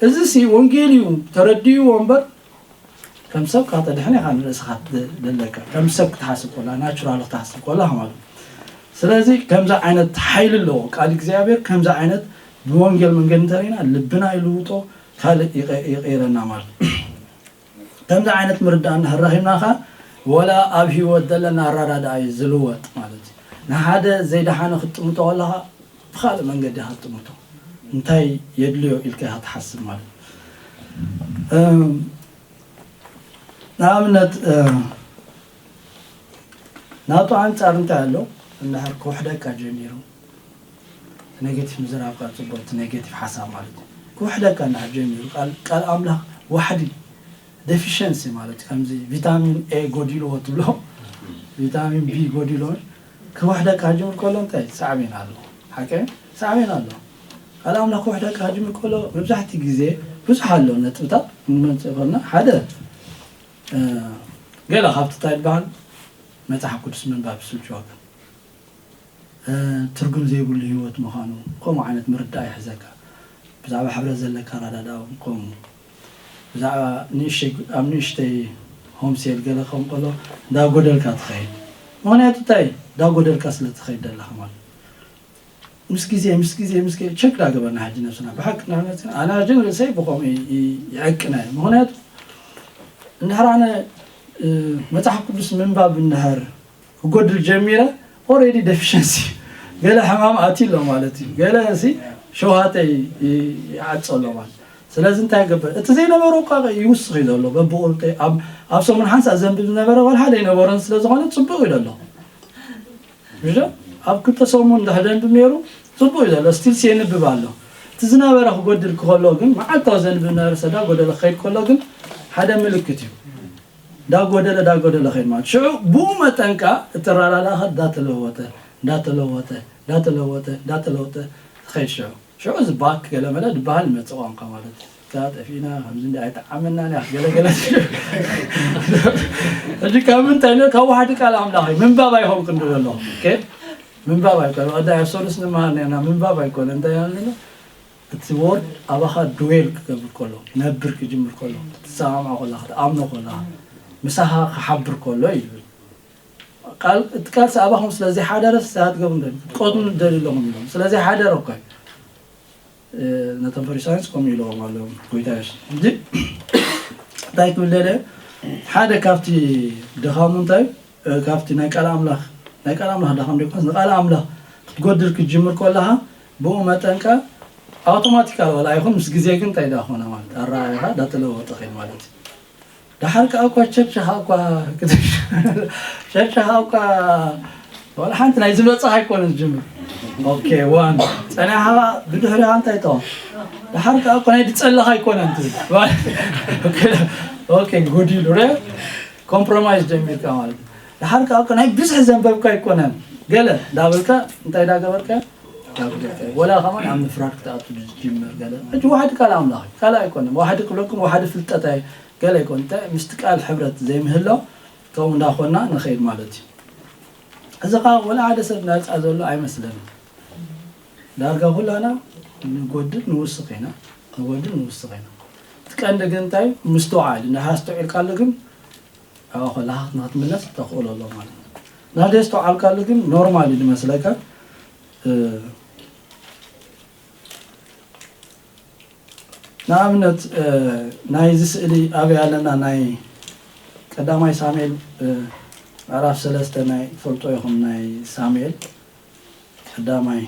እዚ ሲ ወንጌል እዩ ተረድእዎ እምበር ከም ሰብ ካተድሕን ኢኻ ንርእስኻ ደለካ ከም ሰብ ክትሓስብ ኮላ ናቹራል ክትሓስብ ኮላ ማለት ስለዚ ከምዚ ዓይነት ሓይሊ ኣለዎ ቃል እግዚኣብሔር ከምዚ ዓይነት ብወንጌል መንገድ እንተሪና ልብና ይልውጦ ካልእ ይቐይረና ማለት ከምዚ ዓይነት ምርዳእ እንድሕር ረኺብና ኸዓ ወላ ኣብ ህይወት ዘለና ኣረዳድኣ እዩ ዝልወጥ ማለት እዩ። ንሓደ ዘይደሓነ ክትጥምቶ ከለኻ ብኻልእ መንገዲ ኢኻ ትጥምቶ። እንታይ የድልዮ ኢልካ ኢኻ ትሓስብ ማለት እዩ። እም፣ ንኣብነት እ፣ ናቱ ኣንጻር እንታይ ኣሎ እንድሕር ክውሕደካ ጀሚሩ ኔጌቲቭ ምዝራብ ካብ ጽቡቕ እቲ ኔጌቲቭ ሓሳብ ማለት እዩ ክውሕደካ እንድሕር ጀሚሩ ቃል ኣምላኽ ዋሕዲ ደፊሸንሲ ማለት እዩ ከምዚ ቪታሚን ኤ ጎዲልዎ ትብሎ ቪታሚን ቢ ጎዲልዎ ክውሕደካ ክጅምር ከሎ እንታይ ሳዕቤን ኣለዎ ሓቀ ሳዕቤን ኣለዎ ቃል ኣምላኽ ክውሕደካ ክጅምር ከሎ መብዛሕትኡ ግዜ ብዙሕ ኣሎ ነጥብታት ንመንፅእ ከልና ሓደ ገለ ካብቲ እንታይ ዝበሃል መፅሓፍ ቅዱስ ምንባብ ይስልችወካ ትርጉም ዘይብሉ ህይወት ምዃኑ ከምኡ ዓይነት ምርዳእ ይሕዘካ ብዛዕባ ሕብረት ዘለካ ኣረዳድኣ እውን ከምኡ ብዛዕባ ንእሽተይ ኣብ ንእሽተይ ሆምሴል ገለ ከም ከሎ እንዳጎደልካ ትኸይድ ምኽንያቱ እንታይ እንዳጎደልካ ስለ ትኸይድ ዘለኻ ማለት ምስ ግዜ ምስ ግዜ ምስ ግዜ ቸክ ዳገበና ሕጂ ነብስና ብሓቂ ናመፅና ኣነ ሕጂ ንርእሰይ ብኸምኡ ይዕቅና እዩ ምኽንያቱ እንድሕር ኣነ መፅሓፍ ቅዱስ ምንባብ እንድሕር ክጎድል ጀሚረ ኦሬዲ ደፊሸንሲ ገለ ሕማም ኣትዩ ኣሎ ማለት እዩ ገለ ሲ ሸውሃተይ ይዓፆ ኣሎ ማለት ስለዚ እንታይ ገብር እቲ ዘይነበሮ እኳ ይውስኽ እዩ ዘሎ በብቁልጠይ ኣብ ሰሙን ሓንሳ ዘንብብ ዝነበረ ዋላ ሓደ ይነበሮን ስለ ዝኾነ ፅቡቅ እዩ ዘሎ ምሽ ኣብ ክልተ ሰሙን እንድሕር ዘንብብ ነይሩ ፅቡቅ እዩ ዘሎ ስቲልስ የንብብ ኣሎ እቲ ዝነበረ ክጎድል ክኸሎ ግን መዓልታዊ ዘንብብ ነበረ ሰዳ ጎደለ ክኸይድ ከሎ ግን ሓደ ምልክት እዩ ዳጎደለ ዳጎደለ ኸይድ ማለት ሽዑ ብኡ መጠን ከኣ እቲ ኣረዳድኣኻ እንዳተለወጠ እንዳተለወጠ እንዳተለወጠ እንዳተለወጠ ትኸይድ ሽዑ ሽዑ እዚ ባክ ገለመለ ዝበሃል ይመፅእ ቋንቋ ማለት እዩ። እካ ጠፊእና ከምዚ እንዲ ኣይጠዓመናን እያ ገለገለ ሕጂ ካብ ምንታይ ነ ካብ ዋሕዲ ቃል ኣምላኽ እዩ ምንባብ ኣይኾንኩ እንዶ ዘለኹ ምንባብ ኣይኮነ ቀዳይ ኣብ ሰሉስ ንመሃር ነርና ምንባብ ኣይኮነ እንታይ ኣለና እቲ ወርድ ኣባኻ ድዌል ክገብር ከሎ ክነብር ክጅምር ከሎ ክትሰማምዖ ከላ ክትኣምኖ ከላ ምሳኻ ክሓብር ከሎ ይብል ቃል እቲ ቃል ኣባኹም ስለ ዘይሓደረ ስሳያት ገቡ ደሊ ክትቆትኑ ደሊ ኣለኹም ኢሎም ስለ ዘይሓደረ እኮ ነቶም ፈሪሳውያንስ ከምኡ ኢለዎም ኣለዎም ጎይታ የሱስ እንጂ እንታይ ክብል ደለ ሓደ ካብቲ ድኻሙ እንታይ ካብቲ ናይ ቃል ኣምላኽ ናይ ቃል ኣምላኽ ድኻም ደይኮንስ ንቃል ኣምላኽ ክትጎድል ክትጅምር ከለኻ ብኡ መጠንካ ኣውቶማቲካል ዋላ ኣይኹን ምስ ግዜ ግን እንታይ ዳኾነ ማለት ኣረኣየኻ ዳተለወጠ ኸይድ ማለት እዩ ዳሓር ከዓ እኳ ቸርችኻ እኳ ቸርችኻ እኳ ዋላ ሓንቲ ናይ ዝመፅእ ኣይኮነ ዝጅምር ኦኬ ዋን ፀኒሓኻ ብድሕሪኻ እንታይ ተዋ ዳሓር ከዓ እኳ ናይ ድፀለኻ ኣይኮነን ትብል ኦኬ ጎዲሉ ረ ኮምፕሮማይዝ ጀሚርካ ማለት ዳሓር ከዓ እኳ ናይ ብዝሒ ዘንበብካ ኣይኮነን ገለ ዳበልካ እንታይ ዳገበርካ ወላ ከማን ኣብ ምፍራድ ክትኣቱ ዝጅምር ገለ ሕጂ ዋሕዲ ካልእ ኣምላኽ ካልእ ኣይኮነን ዋሕዲ ክብለኩም ዋሕዲ ፍልጠት ገለ ይኮን እንታይ ምስቲ ቃል ሕብረት ዘይምህሎ ከምኡ እንዳኾና ንኸይድ ማለት እዩ እዚ ከዓ ወላ ሓደ ሰብ ናፃ ዘሎ ኣይመስለንን ዳርጋ ኩላና ንጎድል ንውስኽ ኢና ንጎድል ንውስኽ ኢና እቲ ቀንዲ ግን እንታይ ምስትውዓል እንድሕር ኣስተውዒልካሉ ግን ኣብኣ ከለካ ንክትምለስ ተኽእሎ ኣሎ ማለት እዩ ናደ ዝተውዓልካሉ ግን ኖርማል እዩ ዝመስለካ ንኣብነት ናይዚ ስእሊ ኣበይ ኣለና ናይ ቀዳማይ ሳሙኤል፣ እ፣ ምዕራፍ ሰለስተ ናይ ትፈልጦ ኢኹም፣ ናይ ሳሙኤል፣ ቀዳማይ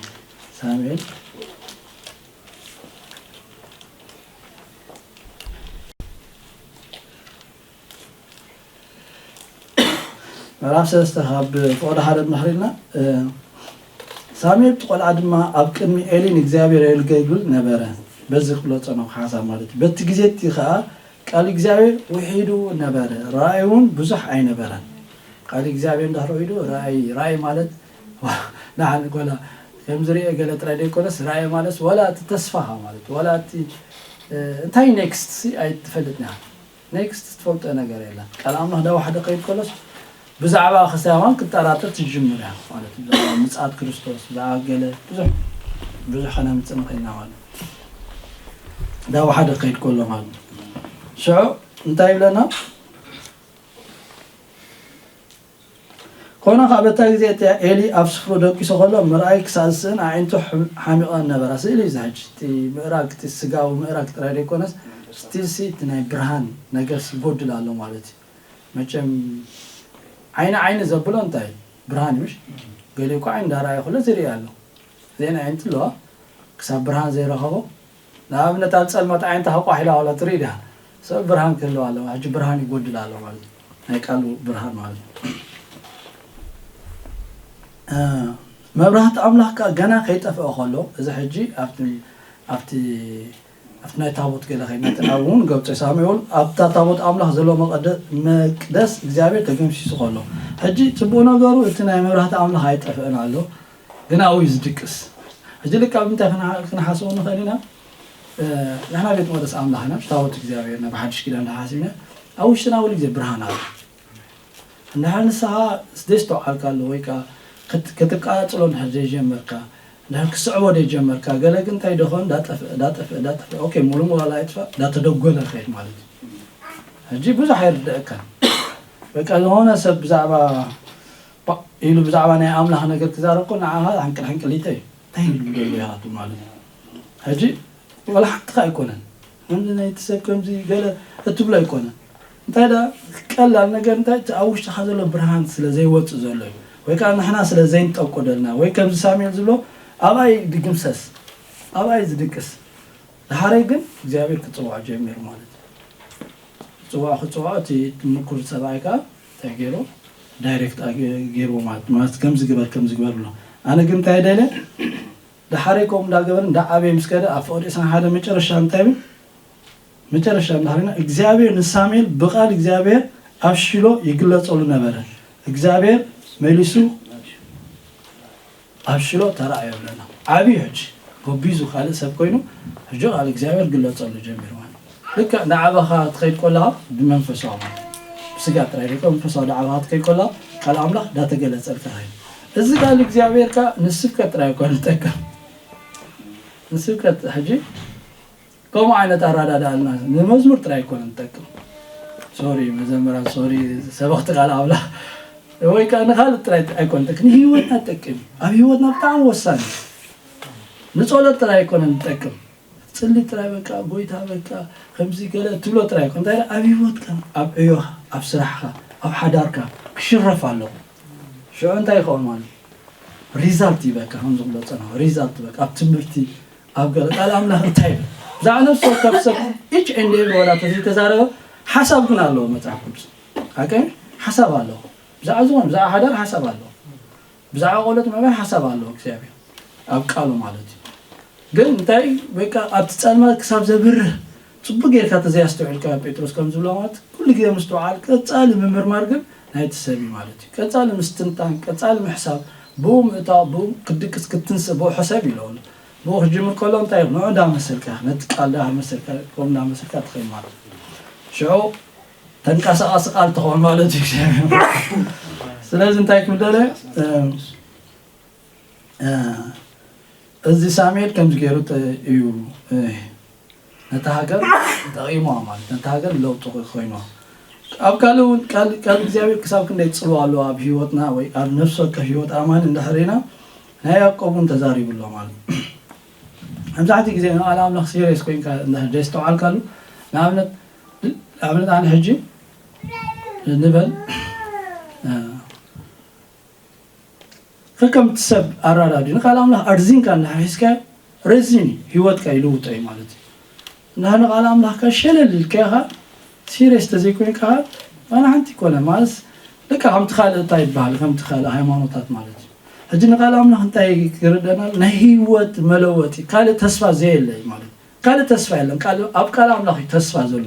ሳሙኤል። ምዕራፍ ሰለስተ ካብ ፍቕዲ ሓደ እንድሕር ኢልና፣ እ፣ ሳሙኤል እቲ ቆልዓ ድማ ኣብ ቅድሚ ኤሊ ንእግዚኣብሔር የገልግል ነበረ። በዚ ክብሎ ጸናኹ ሓሳብ ማለት እዩ። በቲ ግዜ እቲ ኸኣ ቃል እግዚኣብሔር ውሒዱ ነበረ፣ ራእይ እውን ብዙሕ ኣይነበረን። ቃል እግዚኣብሔር እንድሕር ውሒዱ ራእይ፣ ራእይ ማለት ንሓን ጎላ ከም ዝርኤ ገለ ጥራይ ዘይኮነስ፣ ራእይ ማለት ወላ እቲ ተስፋኻ ማለት፣ ወላ እቲ፣ እ፣ እንታይ ኔክስት ሲ ኣይትፈልጥን ኢኻ። ኔክስት ትፈልጦ ነገር የለን። ቃል ኣምላኽ ዳብ ሓደ ከይድ ከሎስ ብዛዕባ ክስታይ እዋን ክትጠራጠር ትጅምር ኢኻ ማለት እዩ። ብዛዕባ ምጽኣት ክርስቶስ፣ ብዛዕባ ገለ ብዙሕ፣ ብዙሕ ከነምጽእ ንኽእል ኢና ማለት እዩ። ዳብ ሓደ ከይድ ከሎ ማለት እዩ። ሽዑ እንታይ ይብለና? ኮነ ኸኣ በታ ግዜ እቲኣ ኤሊ ኣብ ስፍሩ ደቂሱ ኸሎ ምርኣይ ክሳብ ዝስእን ኣዒንቱ ሕም-፣ ሓሚቐን ነበራ። ስእሊ እዩ እዚ ሕጂ። እቲ ምእራግ፣ እቲ ስጋዊ ምእራግ ጥራይ ዘይኮነስ፣ ስቲልሲ እቲ ናይ ብርሃን ነገርሲ ይጎድል ኣሎ ማለት እዩ። መቸም ዓይኒ ዓይኒ ዘብሎ እንታይ እዩ? ብርሃን እዩ፣ ምሽ? ገሊኡ እኮ ዓይኒ እንዳረኣየ ኸሎ ዝርኢ ኣሎ። እዚአን ኣዒንቲ ኣለዋ፣ ክሳብ ብርሃን ዘይረኸቦ። ንኣብነት ኣብ ጸልማት ኣዒንትኻ ቋሕ ኢላ ዋላ ትርኢ ዲኻ? ሰብ ብርሃን ክህልዋ ኣለዋ። ሕጂ ብርሃን ይጎድል ኣሎ ማለት እዩ። ናይ ቃሉ ብርሃን ማለት እዩ። እ፣ መብራህቲ ኣምላኽ ከኣ ገና ከይጠፍአ ኸሎ፣ እዚ ሕጂ ኣብቲ፣ ኣብቲ፣ ኣብቲ ናይ ታቦት ገለ ኸይድና፣ እቲ ናብ እውን ገብጾ ሳሙኤል ኣብታ ታቦት ኣምላኽ ዘለዎ መቐደ-፣ መቅደስ እግዚኣብሔር ተገምሲሱ ኸሎ፣ ሕጂ ጽቡቕ ነገሩ እቲ ናይ መብራህቲ ኣምላኽ ኣይጠፍእን ኣሎ። ግን ኣብኡ እዩ ዝድቅስ። ሕጂ ልክዕ ኣብ ምንታይ ክና-፣ ክንሓስቦ ንኽእል ኢና? እ፣ ንሕና ቤት መቕደስ ኣምላኽና፣ ታቦት እግዚኣብሔርና ብሓድሽ ኪዳን ተሓሲብና፣ ኣብ ውሽጥና ኩሉ ግዜ ብርሃን ኣሎ። እንድሕር ንስኻ ዘይስተውዓልካሉ ወይ ከኣ ክት-፣ ክትቃጽሎ እንድሕር ዘይጀመርካ፣ እንድሕር ክስዕቦ ዘይጀመርካ፣ ገለ ግን እንታይ ደኾን ዳጠፍአ፣ ዳጠፍአ፣ ዳጠፍአ፣ ኦኬ፣ ሙሉ ሙሉ ኣይጥፋእ፣ ዳተደጎለ ይኸይድ ማለት እዩ። ሕጂ ብዙሕ ኣይርድአካን። በቃ ዝኾነ ሰብ ብዛዕባ ባ-፣ ኢሉ ብዛዕባ ናይ ኣምላኽ ነገር ክዛረብ ከሎ ንዓኻ ሕንቅል ሕንቅሊተ እዩ። እንታይ ኢሉ ደሎ ኢኻ ትብል ማለት እዩ። ሕጂ ዋላ ሓንቲ ከኣ ኣይኮነን። ከምዚ ናይቲ ሰብ ከምዚ ገለ እትብሎ ኣይኮነን። እንታይ ደኣ ቀላል ነገር እንታይ እቲ ኣብ ውሽጥኻ ዘሎ ብርሃን ስለ ዘይወጽእ ዘሎ እዩ። ወይ ከኣ ንሕና ስለ ዘይንጠቆ ደልና። ወይ ከምዚ ሳሙኤል ዝብሎ ኣብኣይ ድግምሰስ። ኣብኣይ ዝድቅስ። ደሓረይ ግን እግዚኣብሔር ክጽውዖ ጀሚሩ ማለት እዩ። ክጽውዖ፣ ክጽውዖ እቲ ምኩር ሰብኣይ ከኣ እንታይ ገይሩ? ዳይሬክት ኣገ-፣ ገይርዎ ማለት፣ ማለት ከምዚ ግበር፣ ከምዚ ግበር ብሎ። ኣነ ግን እንታይ ደለ? ደሓረይ ከምኡ እንዳገበረ እንዳዓበየ ምስ ከደ ኣብ ፍቕዲ ዕስራን ሓደ መጨረሻ እንታይ ይብል? መጨረሻ እንዳሃለና እግዚኣብሔር ንሳሙኤል ብቓል እግዚኣብሔር ኣብ ሺሎ ይግለጸሉ ነበረ። እግዚኣብሔር መሊሱ ኣብ ሽሎ ተራእዮ ኣለና። ዓብዩ ሕጂ ጎቢዙ ካልእ ሰብ ኮይኑ ሕጂ ቃል እግዚኣብሔር ግለጸሉ ጀሚሩ ማለት እዩ። ልክዕ እንዳዓበኻ ትኸይድ ኮለኻ ብመንፈሳዊ ማለት እዩ። ብስጋ ጥራይ ደይኮ መንፈሳዊ እንዳዓበኻ ትኸይድ ኮለኻ ቃል ኣምላኽ እንዳተገለጸልካ ኸይድ። እዚ ቃል እግዚኣብሔር ከኣ ንስብከት ጥራይ እኳ ንጠቅም። ንስብከት ሕጂ ከምኡ ዓይነት ኣረዳድኣልና ንመዝሙር ጥራይ ኣይኮነን ንጠቅም። ሶሪ መዘምራን፣ ሶሪ ሰበኽቲ ቃል ኣምላኽ ወይ ከኣ ንኻልእ ጥራይ ኣይኮነን ንጠቅም፣ ንህይወትና ትጠቅም እዩ። ኣብ ህይወትና ብጣዕሚ ወሳኒ እዩ። ንጸሎት ጥራይ ኣይኮነን ንጠቅም። ጽሊ ጥራይ በቃ ጎይታ በቃ ከምዚ ገለ ትብሎ ጥራይ ኣይኮነን። እንታይ ደኣ ኣብ ህይወትካ፣ ኣብ ዕዮኻ፣ ኣብ ስራሕካ፣ ኣብ ሓዳርካ ክሽረፍ ኣለዎ። ሽዑ እንታይ ይኸውን ማለት እዩ? ሪዛልት ይበካ፣ ከም ዝብሎ ጸናሑ ሪዛልት ይበካ። ኣብ ትምህርቲ፣ ኣብ ገለ ቃል ኣምላኽ እንታይ ይብል? ብዛዕባ ነፍሲ ወከፍ ሰብ ኢች ኤንድ ኤቭሪ ወላ ተዘይተዛረበ ሓሳብ ግን ኣለዎ መጽሓፍ ቅዱስ። ሓቀኛ ሓሳብ ኣለዎ። ብዛዕባ ዝኾነ፣ ብዛዕባ ሓዳር ሓሳብ ኣለዎ። ብዛዕባ ቆሎት ምዕባይ ሓሳብ ኣለዎ እግዚኣብሔር። ኣብ ቃሉ ማለት እዩ። ግን እንታይ በቃ ኣብቲ ጸልማት ክሳብ ዘብርህ ጽቡቅ ጌርካ ተዘያስተውዕልካ ጴጥሮስ ከም ዝብሎ ማለት ኩሉ ግዜ ምስትውዓል ቀጻሊ ምምርማር ግን ናይቲ ሰብ እዩ ማለት እዩ። ቀጻሊ ምስትንታን፣ ቀጻሊ ምሕሳብ፣ ብኡ ምእታው፣ ብኡ ክድቅስ ክትንስእ፣ ብኡ ሕሰብ ኢሎ ኣሎ። ብኡ ክጅምር ከሎ እንታይ እዩ? ንዑ እንዳመሰልካ፣ ነቲ ቃል ዳ መሰልካ፣ ከምኡ እንዳመሰልካ ትኸይድ ማለት እዩ። ሽዑ ተንቀሳቓሲ ቃል ትኸውን ማለት እዩ። ስለዚ እንታይ ክብል ደለ? እ፣ እዚ ሳሙኤል ከምዚ ገይሩ ጥ-፣ እዩ፣ እ፣ ነታ ሃገር ጠቒምዋ ማለት፣ ነታ ሃገር ለውጢ ኮይንዋ። ኣብ ካልእ እውን ቃል፣ ቃል እግዚኣብሔር ክሳብ ክንደይ ጽልዋ ኣለዎ ኣብ ህይወትና ወይ ኣብ ነፍሲ ወከፍ ህይወት ኣማኒ እንድሕር ኢና፣ ናይ ያዕቆብ እውን ተዛሪቡ ኣሎ ማለት። መብዛሕትኡ ግዜ ንቃል ኣምላኽ ሲሪየስ ኮይንካ እንድሕር ዘይስተውዓልካሉ፣ ንኣብነት፣ ንኣብነት ኣነ ሕጂ ንበል። ከከምቲ ሰብ ኣራዳድዩ ንቃል ኣምላኽ ኣርዚንካ እንድሕር ሒዝካዮ ረዚን እዩ፣ ህይወትካ ይልውጦ እዩ ማለት እዩ። እንድሕር ንቃል ኣምላኽካ ሸለል ኢልካዮ ኸዓ፣ ሲሪየስ ተዘይኮይንካ ኸዓ ዋላ ሓንቲ ይኮነ ማለት፣ ልካ ከምቲ ካልእ እንታይ ይበሃል፣ ከምቲ ካልእ ሃይማኖታት ማለት እዩ። ሕጂ ንቃል ኣምላኽ እንታይ ክርደና ኣሎ? ናይ ህይወት መለወጢ ካልእ ተስፋ ዘየለ እዩ ማለት እዩ። ካልእ ተስፋ የለን። ኣብ ቃል ኣምላኽ እዩ ተስፋ ዘሎ፣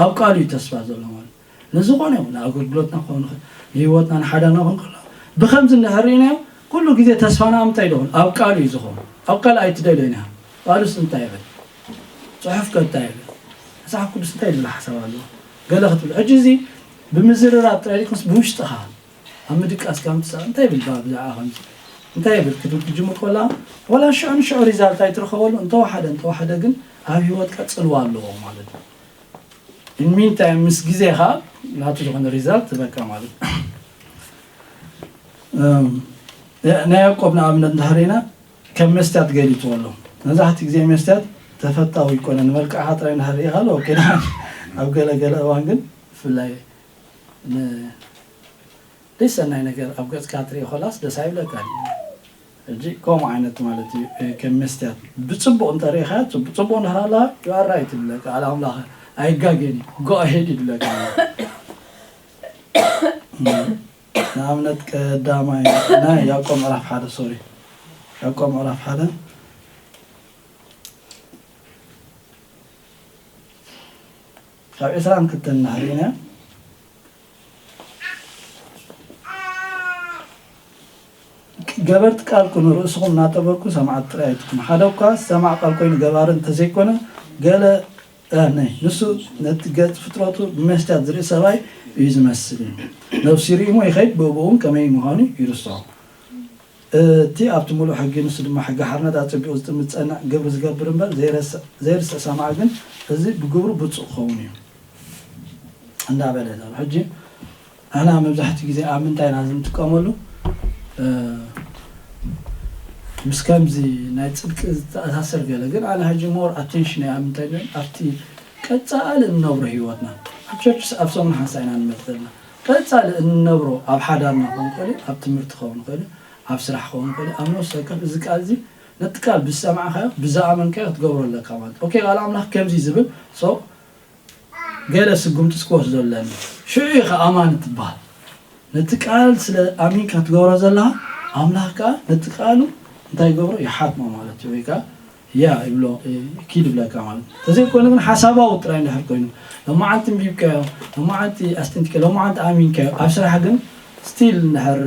ኣብ ቃሉ እዩ ተስፋ ዘሎ ማለት እዩ። ንዝኾነ ይኹን ንኣገልግሎትና ክኸውን ይኽእል፣ ንህይወትና ንሓዳና ክኸውን ከሎ ብኸምዚ እንድሕር ርኢናዮ ኩሉ ግዜ ተስፋና ኣብ ምንታይ ይኸውን? ኣብ ቃሉ እዩ ዝኸውን። ኣብ ካልእ ኣይትደልዮን ኢኻ። ቃሉስ እንታይ ይብል? ጽሑፍ ከ እንታይ ይብል? መጽሓፍ ቅዱስ እንታይ ዝብል ሓሳብ ኣለዎ? ገለ ክትብል ሕጂ እዚ ብምዝርራብ ጥራይ ዘይኮነስ ብውሽጥኻ ኣብ ምድቃስ ከም ትሳ እንታይ ይብል ብዛዕባ ከምዚ እንታይ ይብል ክትብል ትጅምር ከላ ወላ ሽዑ ንሽዑ ሪዛልት ኣይትረኸበሉ እንተወሓደ እንተወሓደ ግን ኣብ ህይወትካ ጽልዋ ኣለዎ ማለት እዩ። ኢን ሚን ታይም ምስ ግዜ ኸዓ ናቱ ዝኾነ ሪዛልት ትበካ ማለት እዩ። ናይ ያዕቆብ ንኣብነት እንድሕር ኢና ከም መስትያት ገሊፅዎ ኣሎ። መብዛሕትኡ ግዜ መስትያት ተፈታዊ ይኮነን፣ ንመልክዕካ ጥራይ እንድሕር ርኢኻሉ ኦኬ ደሓን። ኣብ ገለ ገለ እዋን ግን ብፍላይ ዘይሰናይ ነገር ኣብ ገፅካ ትርኢ ኮላስ ደስ ኣይብለካን። ሕጂ ከምኡ ዓይነት ማለት እዩ። ከም መስትያት ብፅቡቅ እንተሪኢኻ ፅቡቅ እንድሕር ኣለካ ዩ ኣር ራይት ይብለካ ኣለ ኣምላኽ። ኣይጋገን እዩ ጎ ኣሄድ ይብለካ። ንኣብነት ቀዳማይ ናይ ያዕቆብ ምዕራፍ ሓደ ሶሪ ያዕቆብ ምዕራፍ ሓደ ካብ ዕስራን ክልተን እናሃለና ገበርቲ ቃል ኩኑ ርእስኹም እናጠበርኩ ሰማዕቲ ጥራይ ኣይትኩኑ ሓደ እኳ ዝሰማዕ ቃል ኮይኑ ገባሪ እንተዘይኮነ ገለ እ፣ ናይ ንሱ ነቲ ገጽ ፍጥረቱ ብመስትያት ዝርኢ ሰብኣይ እዩ ዝመስል እዩ። ነብሱ ይርኢ እሞ ይኸይድ፣ ብእኡ እውን ከመይ ምዃኑ ይርስዖ። እቲ ኣብቲ ምሉእ ሕጊ፣ ንሱ ድማ ሕጊ ሓርነት ኣጸቢቑ ዝጥምት ዝጸንዕ፣ ግብሪ ዝገብር እምበር ዘይረስዕ፣ ዘይርስዕ ሰማዒ ግን፣ እዚ ብግብሩ ብጹእ ክኸውን እዩ እንዳበለ ዘሎ። ሕጂ ኣና መብዛሕትኡ ግዜ ኣብ ምንታይ ኢና ዝንጥቀመሉ? ምስ ከምዚ ናይ ጽድቂ ዝተኣሳሰር ገለ ግን ኣነ ሕጂ ሞር ኣቴንሽን ኣብ ምንታይ ኣብቲ ቀጻሊ እንነብሮ ህይወትና ኣብ ቸርችስ ኣብ ሰሙን ሓንሳ ኢና ንመጽእ ዘለና። ቀጻሊ እንነብሮ ኣብ ሓዳርና ክኸውን ይኽእል ኣብ ትምህርቲ ክኸውን ይኽእል ኣብ ስራሕ ክኸውን ይኽእል ኣብ ነፍሲ ወከፍ እዚ ቃል እዚ ነቲ ቃል ብዝሰማዕካዮ ብዝኣመንካዮ ክትገብሮ ኣለካ ማለት ኦኬ ቃል ኣምላኽ ከምዚ ዝብል ሶ ገለ ስጉምቲ ክወስዶ ኣለኒ። ሽዑ ኢኻ ኣማኒ ትበሃል። ነቲ ቃል ስለ ኣሚንካ ትገብሮ ዘለኻ ኣምላኽ ከኣ ነቲ ቃሉ እንታይ ይገብሮ ይሓትሞ ማለት እዩ ወይ ከኣ ያ ይብሎ ኪድ ይብለካ ማለት እዩ። ተዘይኮነ ግን ሓሳባዊ ጥራይ እንድሕር ኮይኑ ሎማዓንቲ እንቢብካዮ ሎማዓንቲ ኣስተንቲከ ሎማዓንቲ ኣሚንካዮ ኣብ ስራሕ ግን ስቲል እንድሕር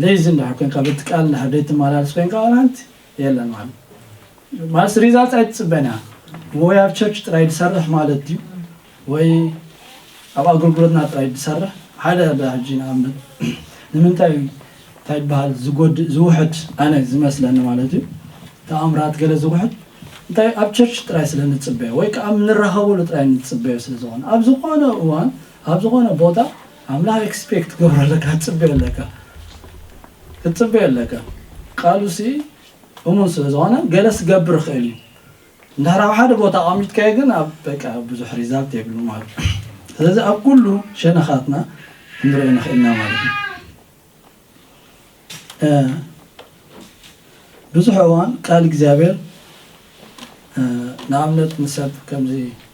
ሌዚ እንድሕር ኮንካ በቲ ቃል እንድሕር ዘይትመላለስ ኮንካ ዋላ ሓንቲ የለን ማለት ማለት ሪዛልት ኣይትፅበን እያ ወይ ኣብ ቸርች ጥራይ ዝሰርሕ ማለት ድዩ ወይ ኣብ ኣገልግሎትና ጥራይ ዝሰርሕ ሓደ ሕጂ ንኣብነት ንምንታይ እንታይ ይበሃል ዝጎድእ ዝውሕድ ኣነ ዝመስለኒ ማለት እዩ ተኣምራት ገለ ዝውሕድ እንታይ ኣብ ቸርች ጥራይ ስለ ንፅበዮ ወይ ከዓ ኣብ ንራኸበሉ ጥራይ ንፅበዮ ስለ ዝኾነ ኣብ ዝኾነ እዋን ኣብ ዝኾነ ቦታ ኣምላኽ ኤክስፔክት ትገብሮ ኣለካ ክትፅበዮ ኣለካ ክትፅበዮ ኣለካ ቃሉ ሲ እሙን ስለ ዝኾነ ገለ ስገብር ይኽእል እዩ እንድሕር ኣብ ሓደ ቦታ ኣቐሚጥካዮ ግን ኣብ በቃ ብዙሕ ሪዛልት የብሉ ማለት እዩ ስለዚ ኣብ ኩሉ ሸነኻትና ክንሪኦ ንኽእልና ማለት እዩ ብዙሕ እዋን ቃል እግዚኣብሔር ንኣብነት ንሰብ ከምዚ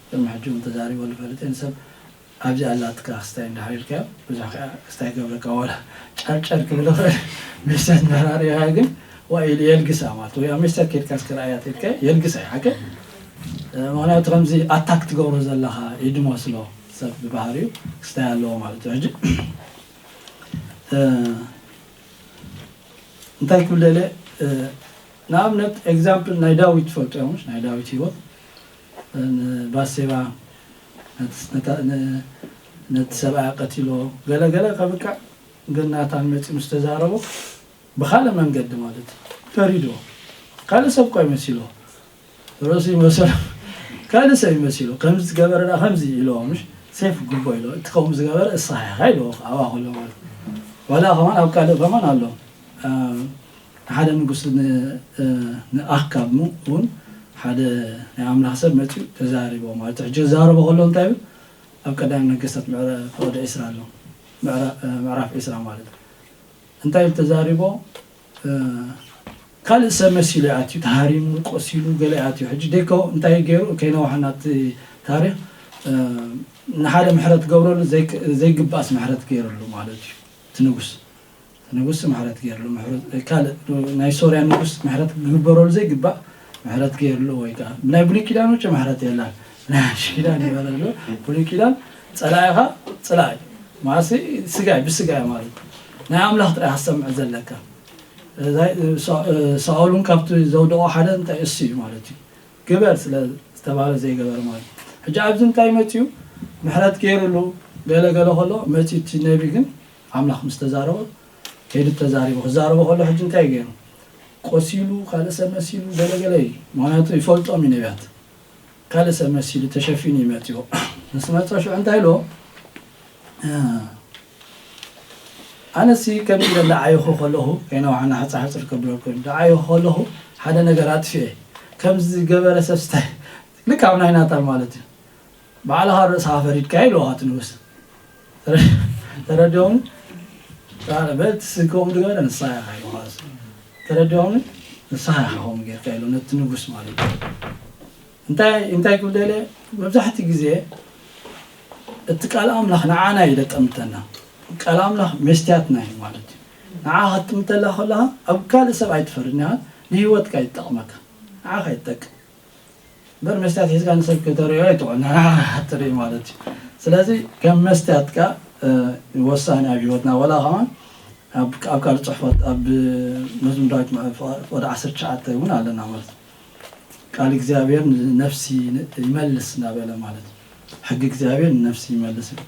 ቅድሚ ሕጂ እውን ተዛሪበሉ ፈልጥ ንሰብ ኣብዚ ኣላትካ ክስታይ እንዳሓልልካዮ ብዙሕ ከዓ ክስታይ ገብረካ ዋላ ጨርጨር ክብል ኽእል ሚስተር መራሪኻ ግን ዋ ኢሉ የልግሳ ማለት ወይ ኣብ ሚስተር ኬድካ እስከ ረኣያ ተድካ የልግሳ እዩ ሓቀ ምክንያቱ ከምዚ ኣታክ ትገብሮ ዘለኻ ይድመስሎ ሰብ ብባህሪኡ ክስታይ ኣለዎ ማለት እዩ ሕጂ እንታይ ክብል ደለ ንኣብነት ኤግዛምፕል ናይ ዳዊት ትፈልጡ እዮም ናይ ዳዊት ህይወት ባሴባ ነቲ ሰብኣይ ቀቲሎ ገለገለ ከብቅዕ ግን ናታን መፂ ምስ ተዛረቦ ብካልእ መንገዲ ማለት ፈሪድዎ ካልእ ሰብ እኳ ይመሲልዎ ርእሲ መሰሉ ካልእ ሰብ ይመሲሉ ከምዚ ዝገበረ ዳ ከምዚ ኢልዎ ምሽ ሴፍ ግቦ ኢልዎ እቲ ከምኡ ዝገበረ እሳኻ ኢኻ ኢልዎ ኣብኣ ከሎ ማለት ዋላ ከማን ኣብ ካልእ ከማን ኣሎ ሓደ ንጉስ ንኣካብ እውን ሓደ ናይ ኣምላኽ ሰብ መፅኡ ተዛሪቦ ማለት ሕጂ ዘዛረቦ ከሎ እንታይ ይብል ኣብ ቀዳሚ ነገስታት ምዕራፍ ወደ ዒስራ ኣሎ ምዕራፍ ዕስራ ማለት እዩ። እንታይ ተዛሪቦ? ካልእ ሰብ መሲሉ ኣትዩ፣ ተሃሪሙ፣ ቆሲሉ፣ ገለ ኣትዩ። ሕጂ ደይኮ እንታይ ገይሩ? ከይነዋሓና እቲ ታሪኽ ንሓደ ምሕረት ገብረሉ ዘይግባእስ ምሕረት ገይረሉ ማለት እዩ። እቲ ንጉስ እቲ ንጉስ ምሕረት ገይርሉ፣ ካልእ ናይ ሶርያ ንጉስ ምሕረት ክግበረሉ ዘይግባእ ምሕረት ገይርሉ። ወይ ከዓ ብናይ ብሉይ ኪዳን ውጭ ምሕረት የላን። ናይ ሓድሽ ኪዳን ይበለሉ። ብሉይ ኪዳን ጸላኢኻ ጽላኢ ማሲ ስጋይ ብስጋይ ማለት እዩ። ናይ ኣምላኽ ጥራይ ሃሰምዕ ዘለካ። ሳኦልን ካብቲ ዘውደቆ ሓደ እንታይ እሱ እዩ ማለት እዩ። ግበር ስለ ዝተባለ ዘይገበር ማለት እዩ። ሕጂ ኣብዚ እንታይ መፅዩ? ምሕረት ገይሩሉ ገለ ገለ ከሎ መፅዩ እቲ ነቢ ግን ኣምላኽ ምስ ተዛረቦ ከይዱ ተዛሪቡ። ክዛረቦ ከሎ ሕጂ እንታይ ገይሩ? ቆሲሉ፣ ካልእ ሰብ መሲሉ፣ ገለ ገለ እዩ። ምክንያቱ ይፈልጦም እዩ ነቢያት። ካልእ ሰብ መሲሉ ተሸፊኑ እዩ መፅዎ። ምስ መፀ ሽዑ እንታይ ኢልዎ? ኣነሲ ከምዚ ኢለ እንዳዓየኹ ከለኹ፣ ከይነውሓና ሓፃ ሓፅር ከብለልኩም፣ እንዳዓየኹ ከለኹ ሓደ ነገር ኣጥፊኤ። ከምዚ ዝገበረ ሰብ ስታይ ልክ ኣብ ናይ ናታል ማለት እዩ። ባዕልኻ ርእስኻ ፈሪድካ ኢልዎ እቲ ንጉስ። ተረዲኦም በቲ ስንከኦም ዝገበረ ንስኻ ኢኻ ኢልዎ። ተረዲኦም ንስኻ ኢኻ ከምኡ ጌርካ ኢልዎ ነቲ ንጉስ ማለት እዩ። እንታይ እንታይ ክብል ደለ? መብዛሕትኡ ግዜ እቲ ቃል ኣምላኽ ንዓና እዩ ደጠምተና። ቃል ኣምላኽ መስትያትና እዩ ማለት እዩ። ንዓ ክትጥምተላ ከለኻ ኣብ ካልእ ሰብ ኣይትፈርድን ኢኻ፣ ንህይወትካ ይጠቕመካ፣ ንዓኻ ይጠቅም። እምበር መስትያት ሒዝካ ንሰብ ከተርእዮ ኣይትኽእልን፣ ንዓኻ ክትርኢ ማለት እዩ። ስለዚ ከም መስትያትካ ወሳኒ ኣብ ህይወትና፣ ወላ ከማን ኣብ ካልእ ጽሑፋት ኣብ መዝሙር ዳዊት ወደ ዓሰርተ ትሽዓተ እውን ኣለና ማለት እዩ። ቃል እግዚኣብሔር ንነፍሲ ይመልስ እናበለ ማለት እዩ። ሕጊ እግዚኣብሔር ንነፍሲ ይመልስ እዩ።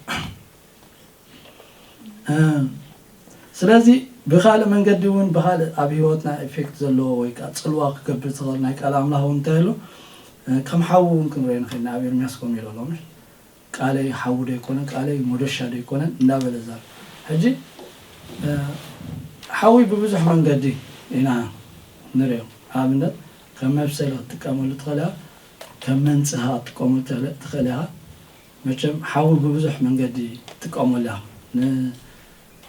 ስለዚ ብኻልእ መንገዲ እውን ብኻልእ ኣብ ህይወትና ኢፌክት ዘለዎ ወይ ከዓ ፅልዋ ክገብር ዝኽእል ናይ ቃል ኣምላኽ እውን እንታይ ኣሎ? ከም ሓዊ እውን ክንሪኦ ንኽእል ኢና። ኣብ ኤርምያስ ከምኡ ኢሉ ኣሎ። ቃለይ ሓዊ ዶ ኣይኮነን፣ ቃለይ ሞደሻ ዶ ኣይኮነን እንዳበለ ዛር ሕጂ ሓዊ ብብዙሕ መንገዲ ኢና ንሪኦ። ኣብነት ከም መብሰሊ ክትጥቀመሉ ትኽእል ኢኻ፣ ከም መንፅሂ ክትጥቀመሉ ትኽእል ኢኻ። መቸም ሓዊ ብብዙሕ መንገዲ ትጥቀመሉ ኢኻ።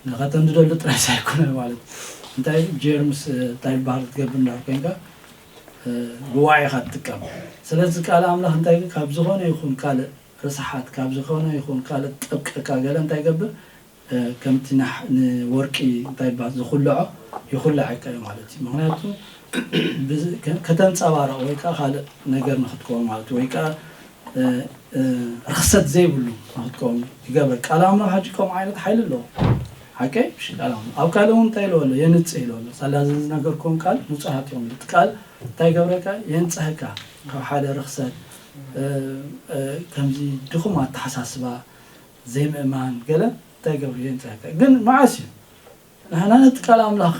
ንኸተንድደሉ ጥራይ ሳይኮነ ማለት እንታይ ጀርምስ እንታይ ዝበሃል ክትገብር እንዳር ኮይንካ ብዋዒኻ ትጥቀም። ስለዚ ቃል ኣምላኽ እንታይ ካብ ዝኾነ ይኹን ካልእ ርስሓት ካብ ዝኾነ ይኹን ካልእ ጠብቀካ ገለ እንታይ ገብር ከምቲ ንወርቂ እንታይ ባ ዝኹልዖ ይኹልዐካ እዩ ማለት እዩ። ምክንያቱ ከተንፀባረቕ ወይ ከዓ ካልእ ነገር ንክትከውን ማለት ወይ ከዓ ርክሰት ዘይብሉ ንክትከውን ይገብረ። ቃል ኣምላኽ ሕጂ ከምኡ ዓይነት ሓይሊ ኣለዎ። ሓቀይ ምሽ ቃል ኣምላኽ ኣብ ካልእ እውን እንታይ ኢለዎ ኣሎ? የንፅህ ኢለዎ ኣሎ። ሳላ ዝነገርኩም ቃል ንፁሃት እዮም። እቲ ቃል እንታይ ገብረካ? የንፅህካ ካብ ሓደ ርክሰት ከምዚ ድኹም ኣተሓሳስባ ዘይምእማን ገለ እንታይ ገብር የንፅህካ። ግን መዓስ እዩ ንሕና ነቲ ቃል ኣምላኽ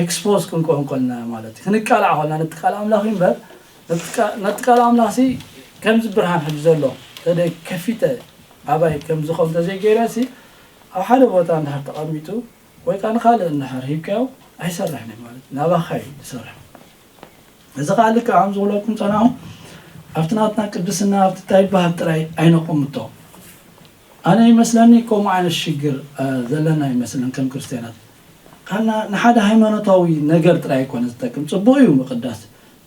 ኤክስፖዝ ክንኮን ኮልና ማለት እዩ። ክንቃላዕ ኮልና ነቲ ቃል ኣምላኽ እምበር ነቲ ቃል ኣምላኽ ሲ ከምዚ ብርሃን ሕጂ ዘሎ ተደ ከፊተ ኣባይ ከምዚ ከም ተዘይገይረ ሲ ኣብ ሓደ ቦታ እንድሕር ተቐሚጡ ወይ ከዓ ንኻልእ እንድሕር ሂብካዮ ኣይሰርሕን እዩ ማለት ናባኻ እዩ ዝሰርሕ። እዚ ከዓ ልክዕ ከም ዝብለኩም ፀናኹ ኣብቲ ናትና ቅድስና ኣብቲ እንታይ ይበሃል ጥራይ ኣይነቆምቶ። ኣነ ይመስለኒ ከምኡ ዓይነት ሽግር ዘለና ይመስለን ከም ክርስትያናት። ካና ንሓደ ሃይማኖታዊ ነገር ጥራይ ኣይኮነ ዝጠቅም። ፅቡቅ እዩ ምቅዳስ፣